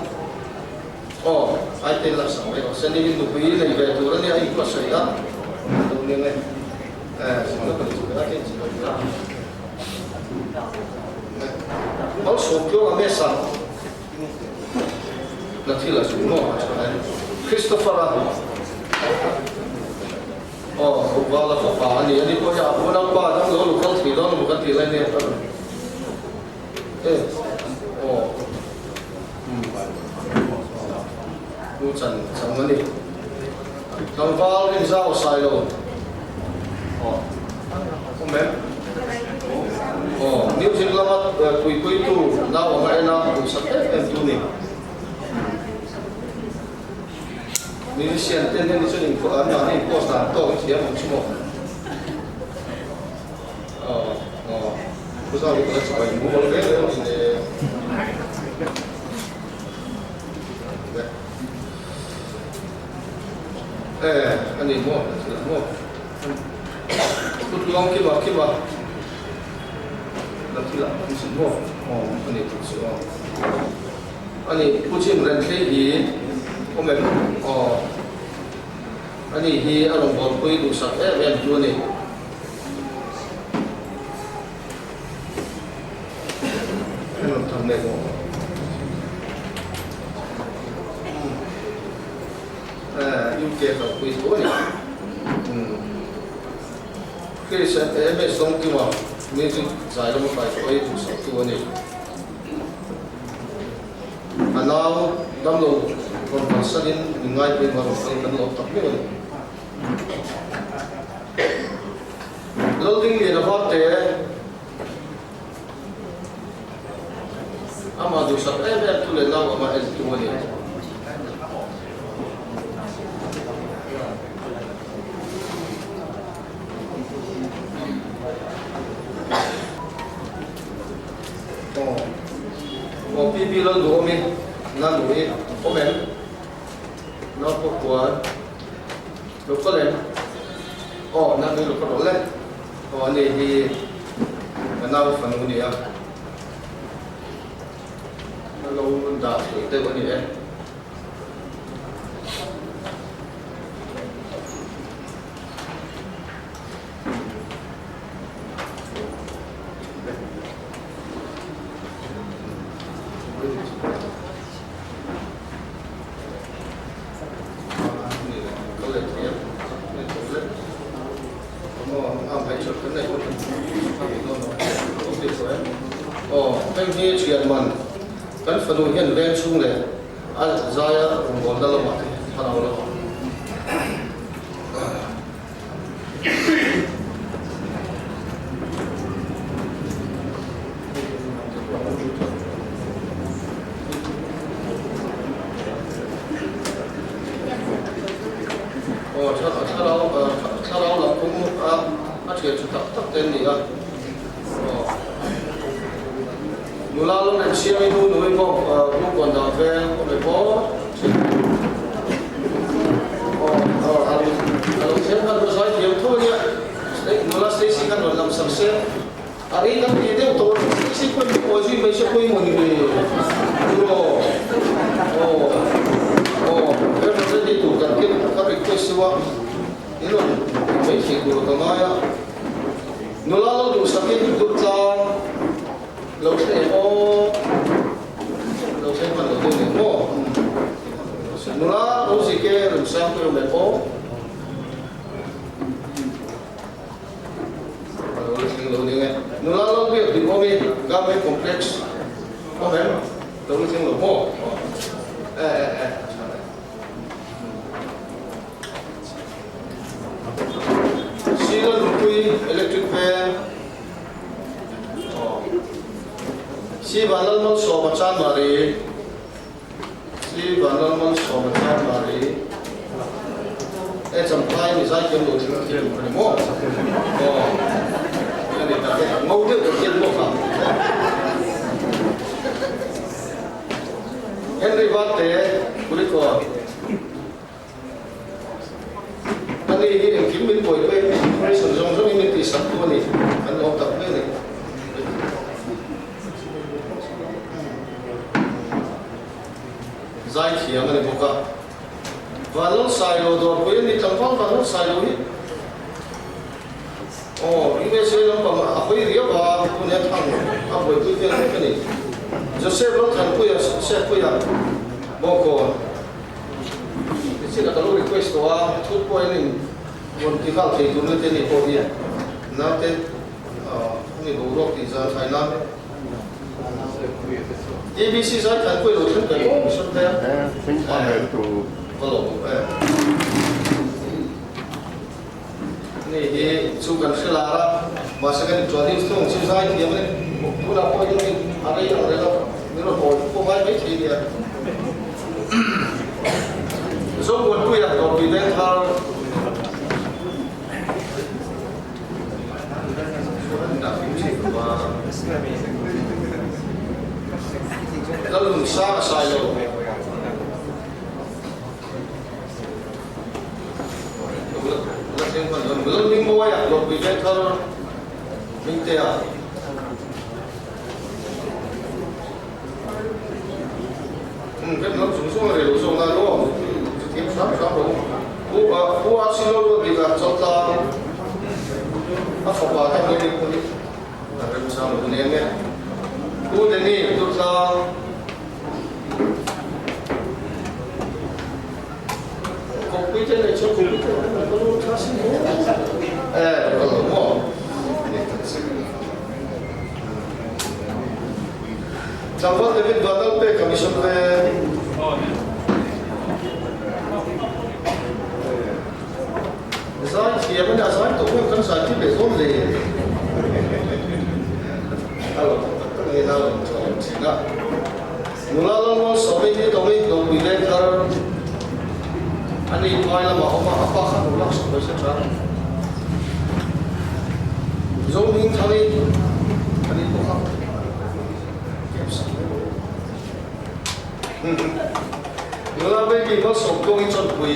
aw ai te la sak mai rawh se ni nupui nei ve tur ania in pawh sawi a lo ning e eh lo kan chu a chen chi la Malsawmtluanga Mesa na thil a chu maw a tha e Christopher a Aw, Vala fapa a ni. Ani pawh hi a unaupa dang lo lo kal thei dawn emaw kan tih lai nen a rawn e aw umm pu chan chang a ni. Tlangval rinzau sai lo aw awm em? Aw, music lama puipuitu nau anga en a duhsak em em tu ni. Musician te hian chuan in an mahni in post dan tawk i thiam ang chu maw? Aw aw. Zaui ka la chibai mumal reng reng a ni le. E, a ni maw? A thil maw? Pu Tluang Kima Kima la thil ah kan sin maw? Aw, a ni tuk chu aw. A ni, Pu Jim Renthlei hi awm em? Aw, a ni hi a rawn bawlpui duhsak em em tu a ni. UK kalpui tho a ni. Chris MS Dawngkima music zai lama kaihruai duhsaktu a ni. A nau damlo rawn kalsanin min ngaipui mar rawn kal kan lawm tak meuh a ni. Laldingliana Varte amah duhsak em em tu leh nau amah en tu a ni. Aw, aw PP Lalduhawmi na lui awm em? Nau pawh kual. Lo kal em? Aw, na nui lo ka rawh le. Aw, ani hi ka nau fanu a ni a. A lo dah theih deuh a ni e. Hei hi thian man kan fanu hian veng chhung leh a zaia rawngbawlna lamah te thlarau lamah Aw thlarau thlarau lam kawng a a thian tha tak tak te an ni a aw nula lo rem siam in nu nui bawk buk rawn dah vel awm e bawk aw aw a lo thiam khan rawn zai thiam tho a nia nula Stacy khan rawn lam sak se. A rei kan ti deuh tawh a, si pawn min awi zui mai se pawimawh ni ve chu aw. Aw aw he rawn ready tur kan ken ka request chu a, in rawn ti mai thei tur ka ngai a. Nula lo duhsakin durtlang lo thleng em aw, lo thleng hman lo deuh nen maw. Nula Rosie ke rawn sang pawh em aw. Nula lo biak dik awm i Government Complex awm em? Lo la thleng lo maw? E e e Sila Lungpui Electric Veng Si Vanlalmalsawma Chanmari Si Vanlalmalsawma Chanmari e Champhai mi zaithiam lo thil thiam a ni maw? Aw a ni tak e, ngo deuh deuh hian maw kha. Henry Varte Kulikawn Ani hi engkim min buaipui a, information zawng zawngin min tihsak tu a ni, kan lawm tak hle a ni. Zaithiam a ni bawk a. Vanlalsailo dawrpui a ni, tlangval Vanlalsailo hi aw USA lampang a hawi riau a, tun hian thang a buaipui vel mek a ni. Joseph Lalthanpuia, Sehpuia, Bawngkawn. Nichin a ka lo request tawh a, thut pawh hian in rawn ti nghal thei tur nute ni pawh hi naute ni boruak tih zan thlai nan TBC zai than pawh i lo thleng tawh maw Mission te va lo e ni hi chu kan hre lar a mahse kan introduce thung chu zai thiam a ni tunah pawh hian a rei ang reng a min rawn awi pawh ngai mai thei nia. Zomuanpuia Dawrpui Vengthar Nunsanga Sailo. La thleng hman lo. Lalhmingmawia Dawrpui Vengthar Hmingtea. Kan lam chung chung a rei lo zawk na lo thiam hram hram lo. Pu a Pu a silo ruat bik a chawltlang a fapa tak mai ding pawh hi a remchang lo nen e. Pu Danny Tutlang Kawngpui te nei chuan kawngpui te an kal lo tha sin maw? E kal lo maw? Tlangval David Vanlal pek a mission ve. Zai thiam a nia, zai tawh hian kan zai tir leh dawn le. A lo tak tak tak hi a rawn tawng thin a. Nula Lalmual Sawmi hi Tawmi Dawpui Leng thar a ni phai lamah a awm a, a pa kha nula sak mai se tha. Zohming Thari a ni bawk a, kep sak mai rawh u. Nula Baby Malsawm Tluangi Chawnpui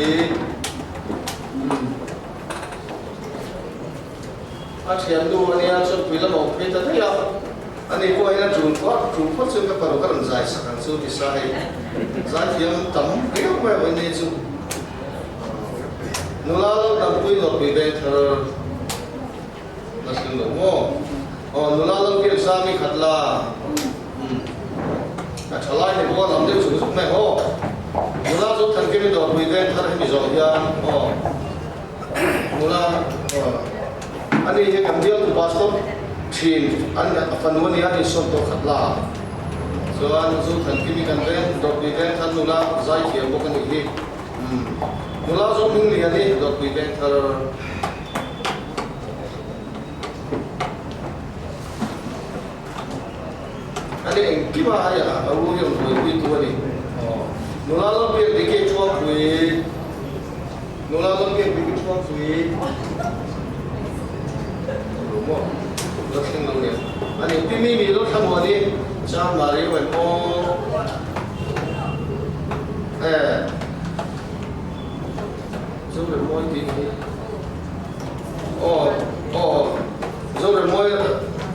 A thiannu a nia, Chawnpui lam a awm phei ta daih a, ani pawh hian a tul phawt tul phawt chuan ka paruk a rawn zai sak ang chu ti sa hei zaithiam tam riau mai awm ni chu. Nula lo dampui lawpui veng thar la thleng lo maw? Aw nula lo biak zam i khat la umm a tha lai ni bawk a lam deuh zuk zuk mai haw. Nula chu Thankimi dawrpui veng thar hemi zawh hian aw nula aw ani hi kan bialtu pastor thin an a fanu ania ni sawn tawh khat la chuan chu Thankimi kan veng dawrpui veng thar nula zaithiam bawk anih hi. Nula zawng hming lian hi Dawtpui veng thar. Ani engkim a hei a u hi rawn buaipui tu a ni. Nula lam biak dik hi Thuangpui. Nula lam biak dik hi Thuangpui. Lo maw? La thleng lo nen. Ani Pi Mimi lo thla maw ani? Chanmari awm aw. Eh. Zoremawi tih hi. Aw aw Zoremawi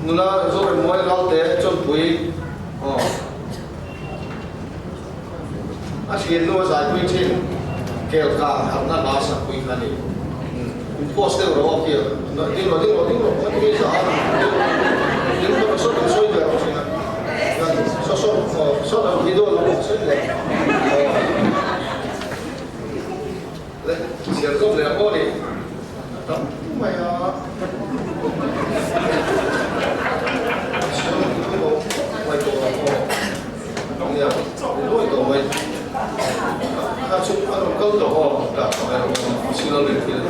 nula Zoremawi Ralte Chawnpui aw a thiannu a zaipui thin kel kang harhna hla sakpui kha a ni. In post deuh rawh aw khi ding rawh ding rawh ding rawh kan ti a ding rawh saw kan sawi ve rawh thin a saw saw saw kan video lo bawk sawi ve le chhiar zawk leh ang aw ni a tam mai a chhiar mai tawh ang aw nia luai tawh mai kha chu a rawn kal tawh aw dah tawh mai rawh aw silo leh thil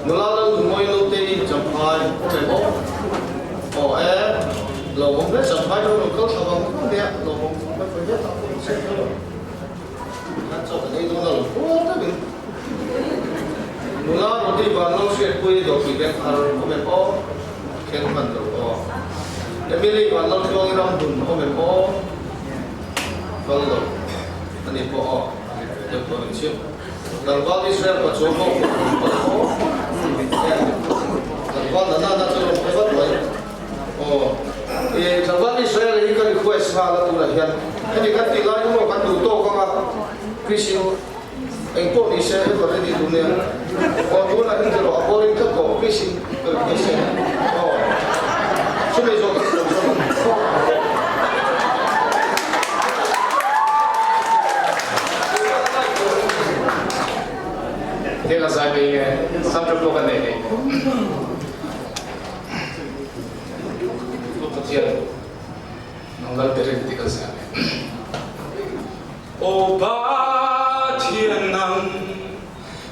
nula lal nunmawi naute champhai awm em aw aw e lo awm hle champhai lo rawn kal thla vang vang nia lo awm mai pawh hian tak pawh se Kan chaw kan ei dawn a lo kual deuhin nula Rody Vanlo hriatpui dawhpui veng thar awm em aw? Thleng hman lo aw. Emily Vanlo Tluangi ram hmun awm em aw? Kal lo a ni pawh aw. Deuh tawh ning chiu. Tlangval Israel pa chuan bawk pawh rawn kal aw. Tlangval na na chu rawn pe vat mai. Aw. I tlangval Israel hi ka request nghal a tunah hian hemi kan tih lai emaw kan duh tawk anga Christian eng pawh ni se ever ready tur nia. Aw tunah hian tiraw a boring tlat tawh Christian ka request e. Aw. Chumi zawh kan sawi zawk ang. He ka zai mai nge subject pawh ka nei nei. Pathian nang lal berin tih kan siam e. Aw Pathian nang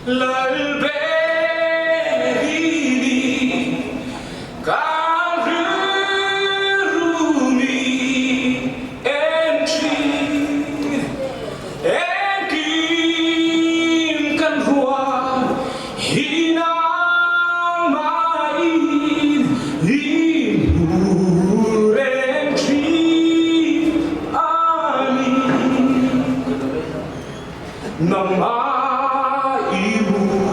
lal berin i kan rilru mi en thin, engkim kan rual Hi nangmahin i hmu reng thin a ni. Nangmah i mu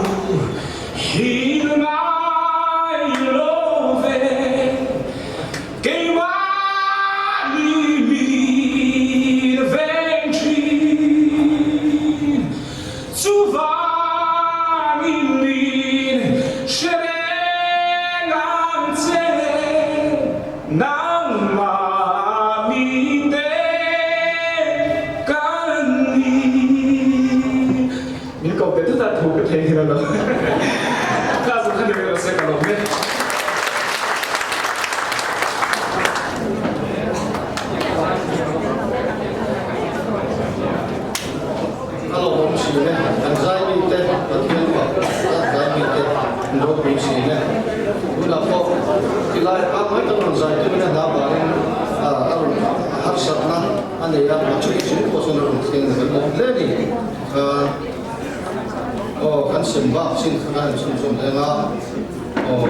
hi na ngai lo ve. Keimah nih mi na veng ṭhin. Chuvangin min hre reng ang che. Nangmah mite kan ni. Min ko pe tut a thu ka thei hian lo. Ka zu kha ni ve lo se ka lawm e. A lawmawm thin e, kan zai mite Pathian fak a zai mite an ropui thin e. Tunah pawh tilai a mai tak rawn zai tumin a hna vangin a rawn harsatna a nei a, matric chung pawh chuan a rawn thleng ve bawk hle a ni. Aw kan sem bak chin kha kan han chhunzawm leng a, aw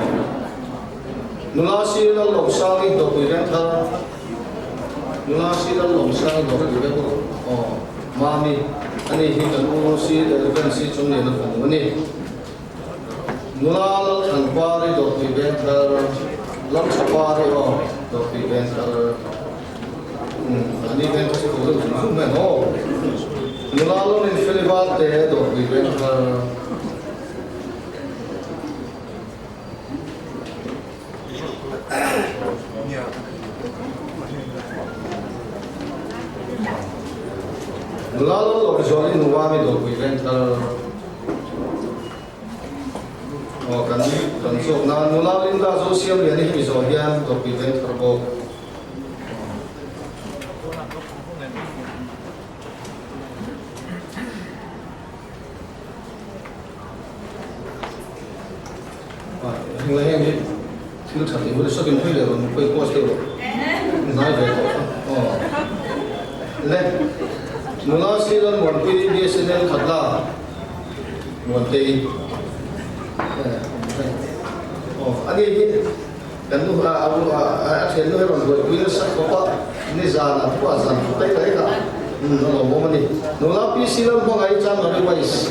nula si Lallawmsangi Dawpui Vengthar, nula si Lallawmsangi Dawpui Vengthar, aw. Mami, ani hi kan u si Elven si chung lian a fanu a ni. Nula Lalthanpari Dawrpui Vengthar, Lalthapari aw Dawrpui Vengthar. Umm, ani Vengthar chu ko deuh zung zung mai ang aw. Nula Lalrinfeli Valte Dawrpui Vengthar. Nula lo lawk zual in nuva mi dawrpui veng thar aw kan kan zawk na nula Linda zo siam lian hi mi zawh hian dawrpui veng thar bawk. Heng heng hi thil tha tih hun sakin pui leh rawn pui post deuh rawh ngai ve tawh kha aw le nula Silan Muanpui BSNL Khatla Muantei aw ani hi kan nu a a thian nu hi rawn buaipui nasa khawp a nizan a pawh a zan khawp daih daih a a lawmawm a ni nula Pi Silan hmangaih Chanmari Wise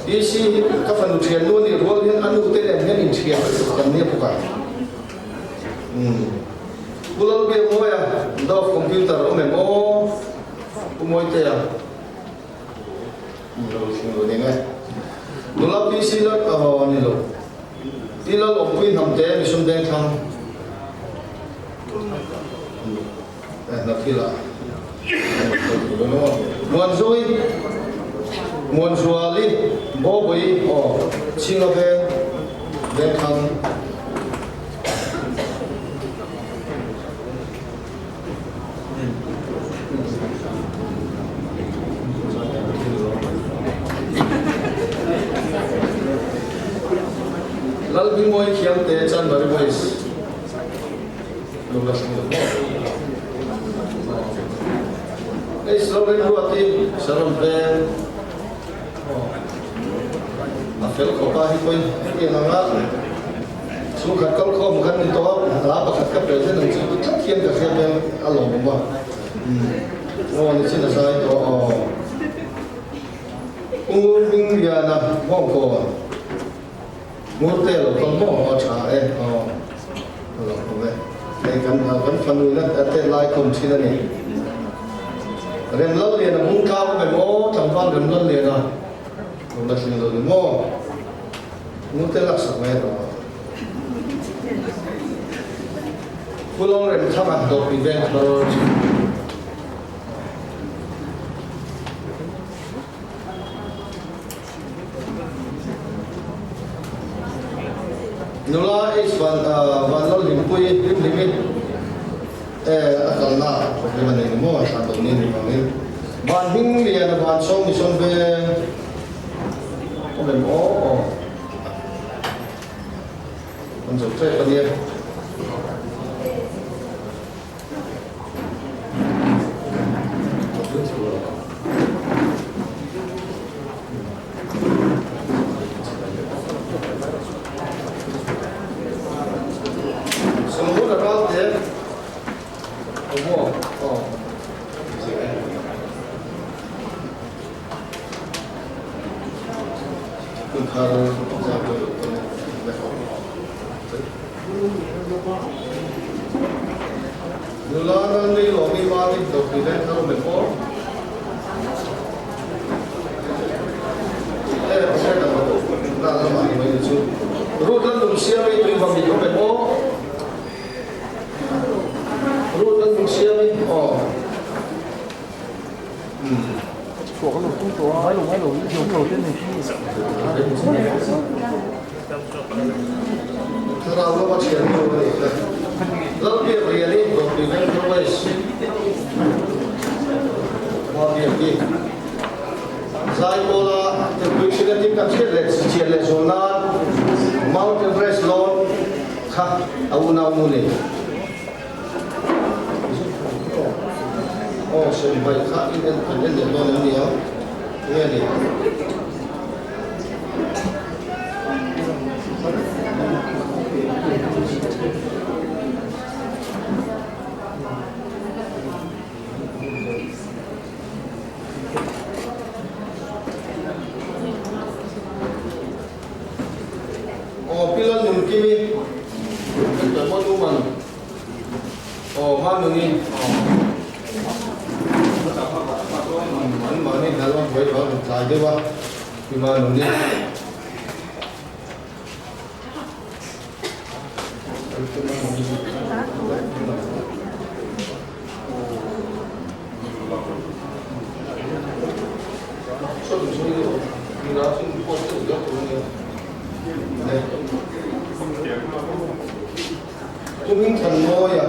PC hi ka fanu thian nu nih rual hian a nu te nen hian inthian kan nia bawk a. Umm. Pu Lalbiakmawia, Dove Computer awm em aw? Pu Mawitea. Umm lo thleng lo ning e. Nula PC lal aw ni lo. Pi Lal Awmpui Hnamte Mission Vengthlang. Umm. Hnathila Muanzui Muanzuali Bawbui aw Chhinga veng Vengthlang Lalbingmawi Khiangte Chanmari Voice. Lung a thleng lo maw? Hei slogan ruat hi Sharon veng a fel khawp a hi pawhin hetiang anga chhungkhat kal khawm khan ni tawh a, hla pakhat ka present ang chu tlat hian ka hria veng a lawmawm a. Aw ni chin a zai tawh aw. U Hmingliana Bawngkawn. Ngurte lo kal maw a tha e aw a lo awm e hei kan kan fanu in a tet lai khawm thin a ni Remlalliana bung tlang awm em aw tlangval Remlalliana lo la tling lo ni maw Ngurte laksak mai rawh Pu Lalremthanga dawrpui veng thar. Nula H van Vanlalhlimpui Hlimhlimi e a kalna problem a nei ni maw thlan lo ni ni vangin Van hming lian a van sawm ni sawn veng awm em aw aw kan zo tep a nia. Sawmhmun a ral te awm aw. Nula Lalnui Lawmi Mami Dawrpui Vengthar awm em aw? E, pasal dang lo dan lamah ni mai ni chu. Ruth Lalnungsiami tui vang in awm em aw? Ruth Lalnungsiami aw. Thlarau lama thian ho a ni kha. Lalbiak Riali Dawrpui Vengthar West Khua biak hi Zaipawla Tepui Hrilha tin kan hriat leh chian leh zual nan Mount Everest lawn kha a unau nu ni. Aw sem vai kha in en kan en leh dawn em ni ang? Nge ni? Aw Pilon Nunkimi, kan tuan maw tu man? Aw Manuni aw an mahni hna lam buai vang in tlai deuh a pi Manuni. Pu Hmingthanmawia.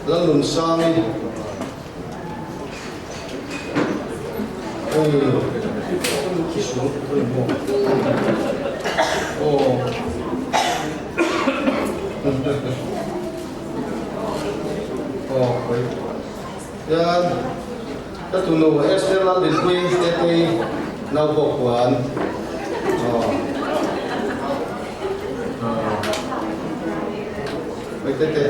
Lalnunsangi Hian ka tunu Esther Laldinpuii Tetei nau pawh khuan Hei Tete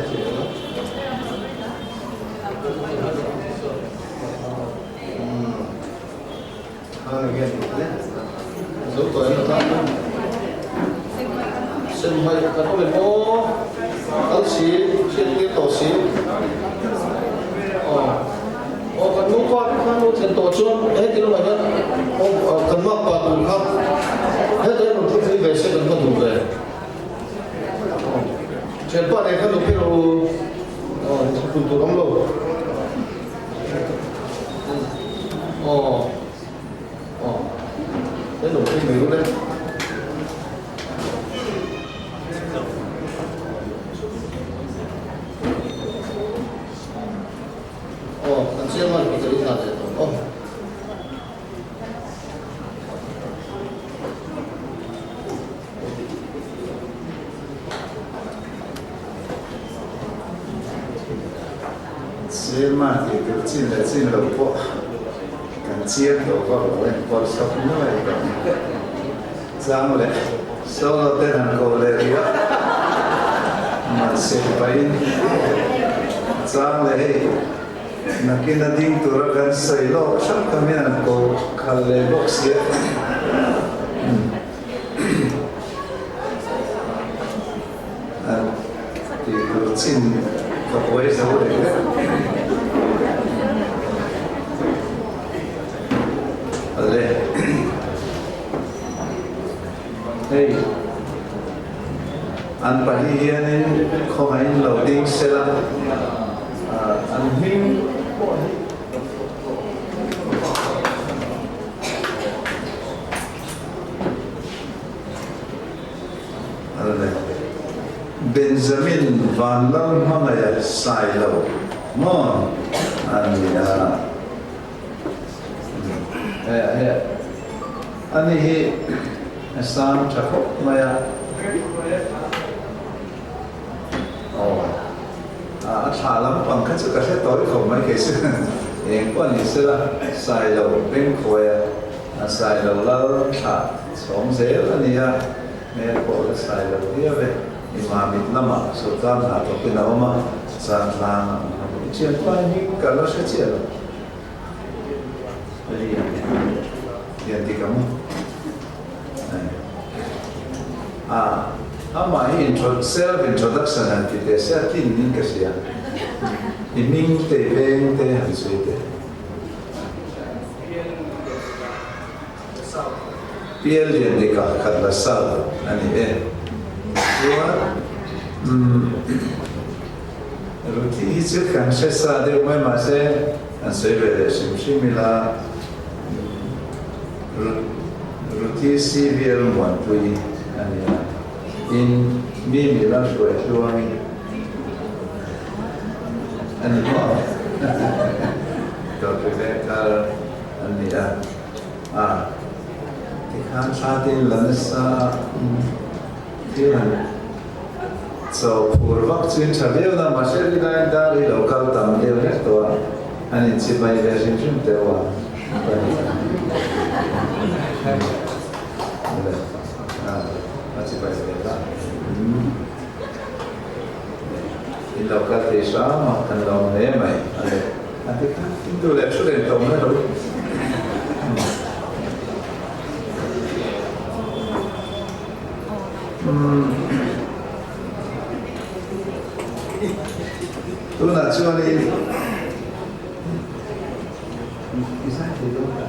Thianpa nen khan lo phei rawh u, thupun tur awm lo. Aw aw he lo phei mai ule. Aw kan chairman Peter i hna leh tawh aw. Sirma tih tur chin leh chin lo pawh kan chiang tawh vak lo enkawl sawk nuai tawh ni. Chang leh solo ten han ko leh rih a, mahse pahin chang leh hei nakin a ding tura kan sawi lawk hrang kha min han ko khal leh bawk si a. Tih tur chin ka buai zo leh vek. Ale hei an pahnih hianin khawngaihin lo ding sela an hming pawh hi. Benjamin Vanlalhmangaia Sailo, Maw a ni a. He he ani hi a sang tha khawp mai a. Aw a thla lampang kha chu ka hre tawi khawp mai kei chu eng pawh ni sela Sailo Bengkhuaia a Sailo lal thla chhawm zel a ni a, hmel pawh la Sailo viau e. Imamit lamah sorkar hna thawkin a awm a, Chantlang a awm a ni. Thianpa hi ka la hre chiah lo. Lian lian dik ang a amah hi intro self introduction han ti teh se a tin in ka hria i hming te i veng te han sawi teh Pial lian dika khat la sal a ni e chuan umm Ruthi hi chu kan hre sa deuh mai mahse an sawi ve leh hrim hrim ila Ruthi CVL Muanpui a ni a, tin mi mila hruai hluangin a ni maw? Dawrpui Vengthar an ni a, a tikhan thla te in la nasa a, thil han Chaw phur vak chu in tha viau na, mahse rinaiin dar hi lo kal tam deuh hlek tawh a, an in chi mai ve hrim hrim teuh a, ka ni a, a chi pai ve la, in lo kal thei hram a, kan lawm hle mai a le, a ti kha, in duh leh thu reng tawh mai lo. Tunah chuanin i zai thei dawn ta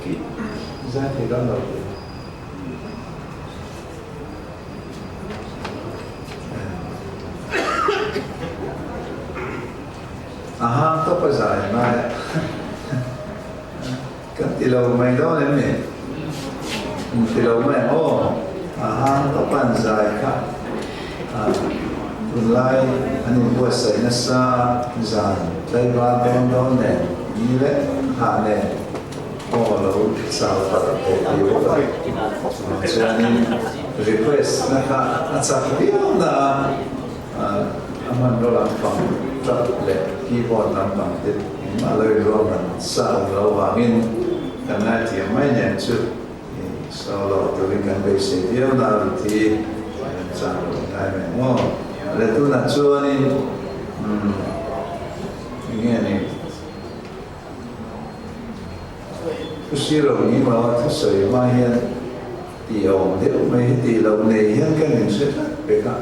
i zai thei dawn lo tih. A hang tawp a zai ngai a. Kan ti lo mai dawn em ni? In ti lo mai ang aw. A hang ka pan zai kha tunlai an inbuatsaih nasa zan tlaivar dawn dawn nen ni leh hah nen aw lo chau palh ve thei bawk a. Chuanin request na kha a chak viau na a, a hmanraw lampang truck leh keyboard lampang te engmah lo inruahman sa awm lo vangin kan ngaithiam mai nen chu solo turin kan beisei viau na a ruthi kan chang lo ngai mai maw. Le tunah chuanin umm enge ni Thu silo ni lo a thusawi hma hian tih awm deuh mai hi tih loh nei hian ka inhre tlat pek a,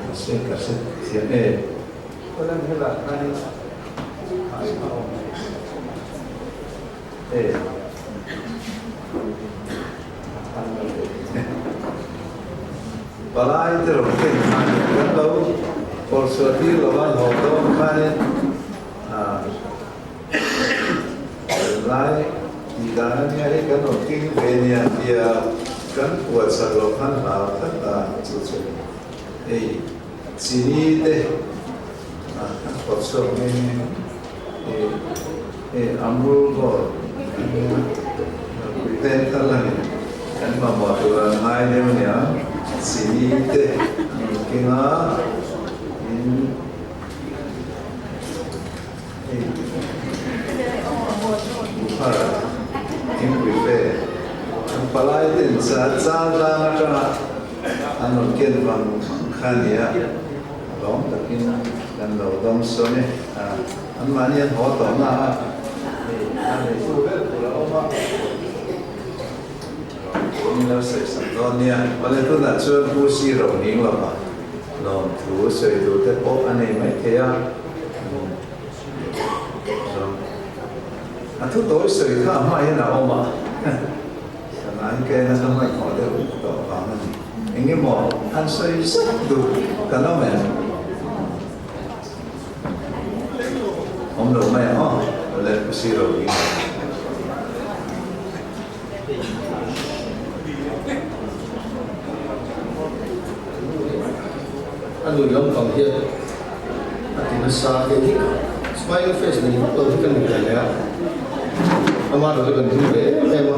mahse ka hre thiam em. Kawlan helah khanin a awm e. Palai te rawn ken khanin kan lo kawrchhuah tir lo a, hlawh dawn khanin Tunlai tih dan a nia hei kan rawn keng ve nia tia kan puan sak loh khan hlau tlat a chu chu hei chini te a kan phawrh chhuak nghe nghe hei hei amul gold a nia pui te thar la ni kan mamawh tur an ngai deuh nia chini te an rawn keng a tin. Bukhara thingpui fe an palai ten chal tlang atanga an rawn ken vang vang kha a ni a, lawm takin kan lo dawng sawn e. Anmahni an haw tawh na a, hei a neitu ber tur a awm a, min lo sawi sak dawn nia. Awle tunah chuan Pu Siro hning lova lawmthu sawi tur te pawh a nei maithei a. A thu tawi sawi kha a hma hian a awm a, sanain ka en a ka hmanhmawh deuh tawh vang a ni. Eng emaw han sawi zet duh kan awm em? Awm lo mai ang aw, le Pu Siro hi. nui lampang hian a ti nasa kei hi smiling face nei vak lo hi ka ni ve leh a, amaherawhchu kan hlim ve em em a,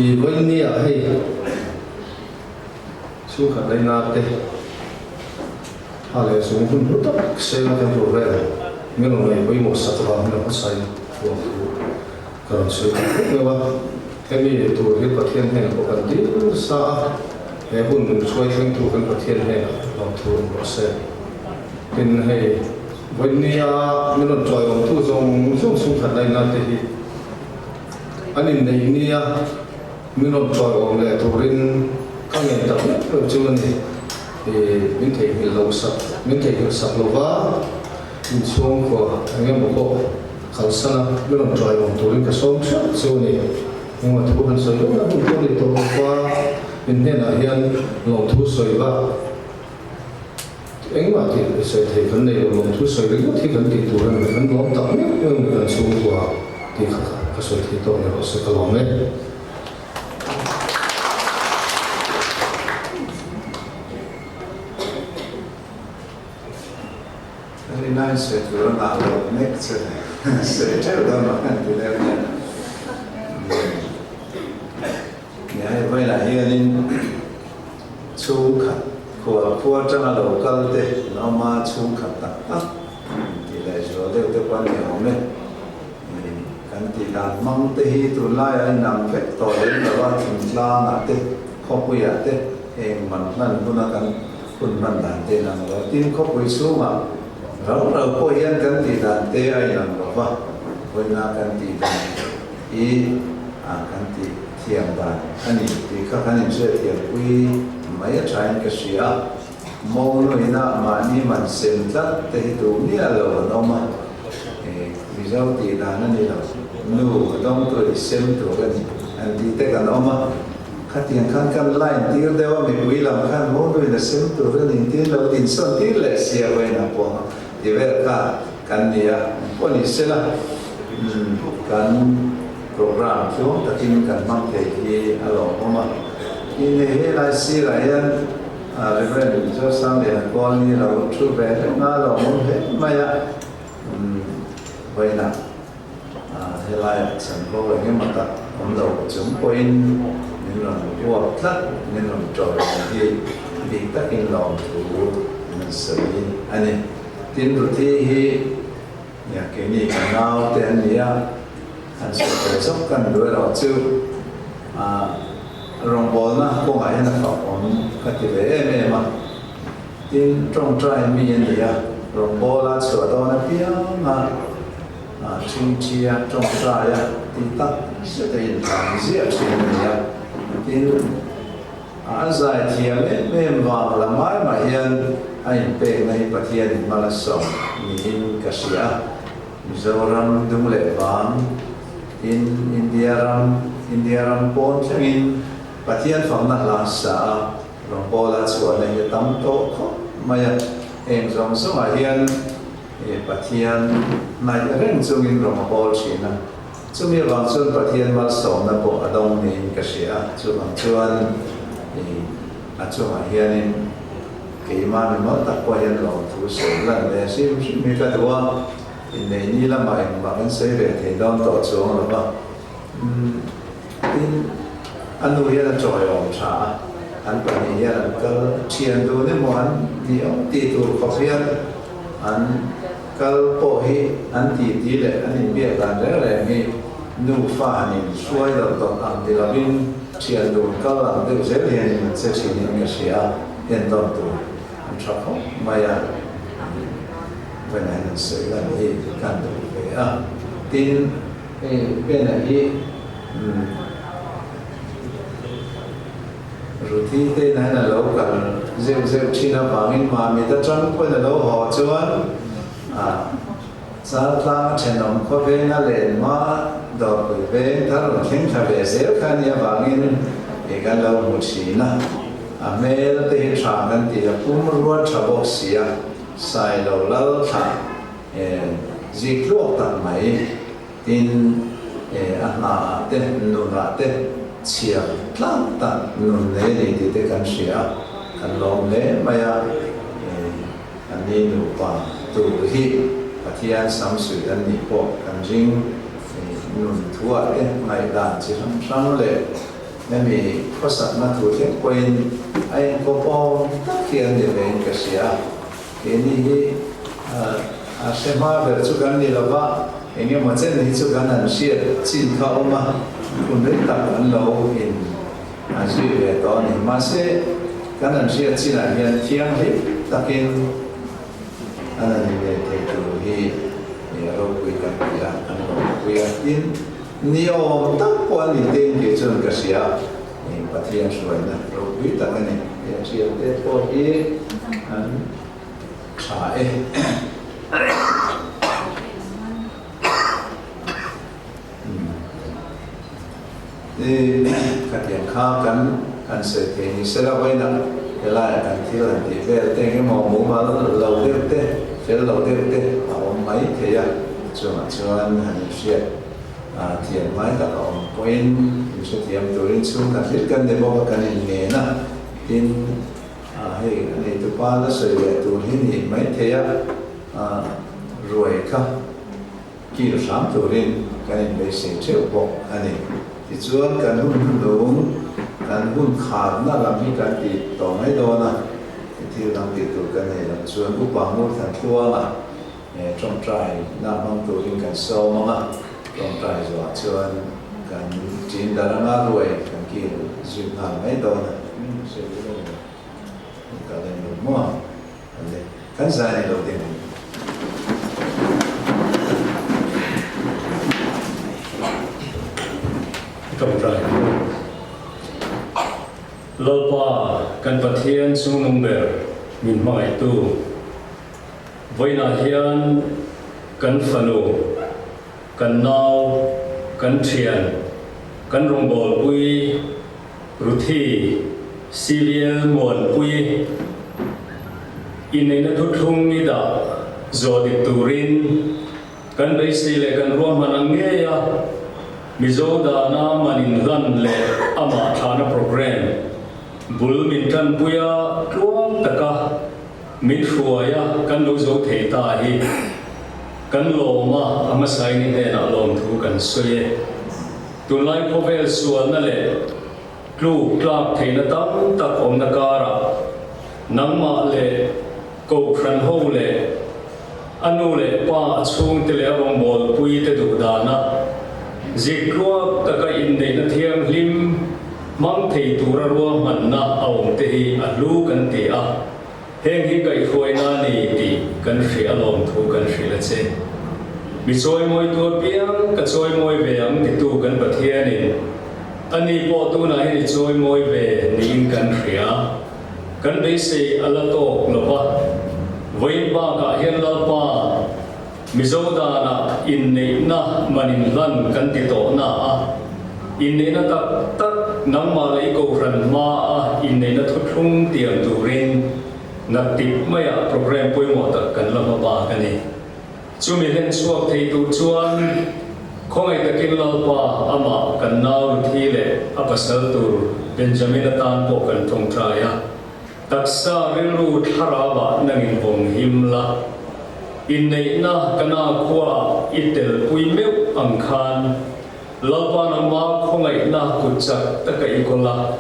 ih vawiin ah hei chhungkhat laina te tha leh zung hun hlu tak seng a kan tur vel min rawn ngaih pawimawh sak avang hian a hmasain ruang thu ka rawn sawi tak vek lo a. Hemi tur hi Pathian hnenah pawh kan dil nasa a, he hun min hruai thlengtu kan Pathian hnenah lawmthu awm rawh se. Tin, hei vawinia min rawn chawiawmtu zawng zawng chhungkhat laina te hi an inneih nia min rawn chawiawm leh turin ka ngen tak meuh meuh chu a ni. Min theihnghilh loh sak, min theihnghilh sak lova inchhungkua eng emaw pawh Kalsan a, min rawn ṭuai awm turin ka sawm ṭheuh chu a ni. Engmaw thu han sawi deuh na hun pawh a ni tawh bawk a, min hnenah hian lawmthu sawi va engmah tih sawi thei kan nei lo, lawmthu sawi ringawt hi kan tih tur a ni, kan lawm tak meuh meuh ni kan chhungkua tih kha ka sawi thei tawh ni rawh se ka lawm e. Rinain sawi tur a ngah loh mek che sawi teuh dawn lo khan ti deuh nia. Nia hei vawilah hianin chhungkhat khual khua atanga lo kal te an awm a, chhungkhat tak tak tih leh zual deuh te pawh an ni awm e. Kan tih dan hmang te hi tunlaiah a inang vek tawh lem lo a, thingtlangah te khawpuiah te eng man hlan huna kan Hun hman dan te inang lo. Tin, khawpui chhungah rau rau pawh hian kan tih dan te a inang lo va, vawiina kan tih dan hi kan tih thiam dan a ni tih kha kan inhriatthiampui mai a thain ka hria a. Mawngnuina mahni man sem tlat te hi duh miah lo an awm a, Mizo tih dan a ni lo, nu a dawngtu i sem tur a ni an tih te kan awm a. Khatiang khan kan line tir deuh a, mipui lam khan Mawnuin a sem tur a nin tir lo, din sawn tir leh sia vawiin ah pawh ti vel kha kan ni a, pawh ni sela kan program tluang takin kan hmang thei hi a lawmawm a. Tin hei helai sirah hian Reverend Zosangliana Kawlni lo thu ve reng a, lawmawm hle mai a, vawiin ah. Helaiah chanvo eng emaw tak awm lo chung pawhin min rawn uap tlat, min rawn ṭawih ang hi bik takin lawmthu min sawi a ni. Tin, Ruthi hi keini kan naute an ni a, han sawi ve zawk kan duh erawh chu rawngbawlna kawngah hian a fak awm ka ti ve em em a. Tin, ṭawngṭai mi a ni a, rawngbawla chhuah dawn apiang a, ṭhingṭhia ṭawngṭaia ti tak zet a intlan ziah ṭhin a ni a. Tin, a zai thiam em em vang la mai mah hian a inpekna hi Pathianin hma la sawm niin ka hria a. Mizoram dung leh vang, tin, India ram, India ram pawn thlengin Pathian fakna hla sa a, Rawngbawla chhuahna hi a tam tawh khawp mai a, heng zawng zawngah hian Pathian hnaih reng chungin rawn a bawl thin a, chumi avang chuan Pathian malsawmna pawh a dawng niin ka hria a, chuvang chuan a chungah hianin keimah mi mawl tak pawh hian lawmthu sawi lan ve hrim hrim hi ka duh a, inneihni lamah engmah kan sawi ve thei dawn tawh chuang lo va. Tin, a nu hian a chawiawm tha a, an pahnih hian an kal thian dun emaw an ni awm tih tur khawp hian an kal pawh hi an titi leh an inbiak dan reng reng hi nufa han inhruai lo tawp ang ti lovin thian dun kal ang deuh zel hianin an che thinin ka hria a, entawn tur an tha khawp mai a, vawiinah hian an sawi lan hi kan duh ve a. Tin. Hei Bena hi Ruthi te inah hian a lo kal zeuh zeuh thin avangin Mamit atang pawhin a lo haw chuan Chaltlang a thenawm khawveng a len hma dawrpui veng thar rawn thleng thla ve zel kha a nih avangin ih kan lo hmu thin a, a hmel te hi tha kan ti a, pum rua tha bawk si a, Sailo lal thlah Zik tluak tak mai tin a hnaah te nunah te chhiar tlak tak nun nei a ni tih te kan hria a, kan lawm hle mai a. Anni nupa tur hi Pathian samsuih an nih pawh kan ring. Nun thuah te ngaihdan chi hrang hrang leh hemi khawsakna thu thleng pawhin a inkawpawm tak hi an ni vein ka hria. Keini hi a hre hma ber chu kan ni lo va, eng emaw chen hi chu kan han hriat chin kha a awm a, hun rei tak an lo in a zui ve tawh a ni. Mahse, kan han hriat chinah hian thianghlim takin an han inneih thei tur hi ropui kan ti a, an ropui a. Tin, ni awm tak pawh a ni tein kei chuan ka hria a, Pathian hruaina ropui tak a ni. Hei a thiante pawh hi an tha e. Khatiang kha kan han sawi thei ni se la, vawiinah helaiah kan thil han tih vel te engemaw mumal lo deuh te, fel lo deuh te a awm mai thei a, chungah chuan han inhriat thiam ngai tak a awm pawhin inhrethiam turin chhungkhat hlit kan ni bawk a, kan inngen a, tin hei a neitupa la sawi leh tur hi nih mai thei a, ruai kha. Kil hram turin kan inbeisei theuh bawk a ni. Tichuan kan hun hnung, kan hun kharna lam hi kan ti tawh mai dawn a, thil dang tih tur kan nei lo chuan Upa Ngurthan Tluanga tawngtai na hmang turin kan sawm ang a, tawngtai zawhah chuan kan ṭin dar anga ruai kan kil zui nghal mai dawn a. Kan zai ni lo ding. Tawngtai. Lalpa kan Pathian chungnung ber min hmangaihtu, vawiinah hian kan fanu, kan nau, kan thian, kan rawngbawlpui, Ruthi, CVL Muanpui, inneihna thuthlung i dah zawh dik turin kan beisei leh kan ruahman ang ngei a, Mizo dana man inhlan leh amah thlahna programme bul min tanpui a tluang taka min hruai a kan lo zo thei ta hi kan lawm a, a hmasain i hnenah lawmthu kan sawi e. Tunlai khawvel sualna leh tluk tlak theihna tam tak awmna karah nangmah leh kohhran ho leh a nu leh pa a chhungte leh a rawngbawlpui te duh dana ziktluak taka inneihna thianghlim hmang thei tura ruahmanna a awm te hi a hlu kan ti a. Heng hi kaihhruaina a ni tih kan hria alawm thu kan hrilh a che. Mi chawimawitu apiang ka chawimawi ve ang titu kan Pathianin a ni pawh tunah hian i chawimawi ve niin kan hria. Kan beisei a la tawk lo va, vawiin bakah hian Lalpa Mizo danah inneihna man inhlan kan ti tawh na a, inneihna tak tak nangmah leh i kohhran hmaa inneihna thuthlung tiam turin naktip maiah programme pawimawh tak kan la hma bak a ni. Chumi hlen chhuak thei tur chuan khawngaih takin Lalpa amah kan nau Ruthi leh a pasal tur Benjamin atan pawh kan tawngtai a. Taksa rilru thlarauah nangin vawng him la, inneihna ka na khuaah i telpui meuh ang khan Lalpa nangma khawngaihna kut chak taka i kawl a,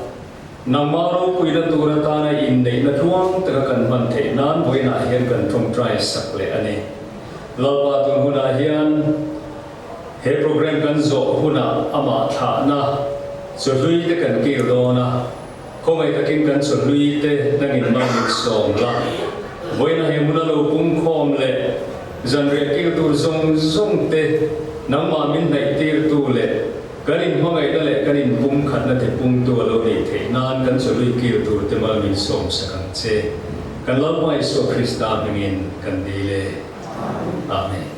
nangma ropuina tur atana inneihna tluang taka kan hman theih nan vawiinah hian kan tawngtai sak leh a ni. Lalpa tun hunah hian he program kan zawh hunah amah thlahna chawhlui te kan kir dawn a, Khawngaih takin kan chawhlui te nangin mal min sawm la, vawiina he hmuna lo pungkhawm leh zanriah kil tur zawng zawng te nangmah min hnaih tirtu leh kan inhmangaihna leh kan inpumkhatna te pungtu a lo nih theih nan kan chawhlui kil tur te mal min sawm sak ang che. Kan Lalpa Isua Krista hmingin kan dil e. Amen.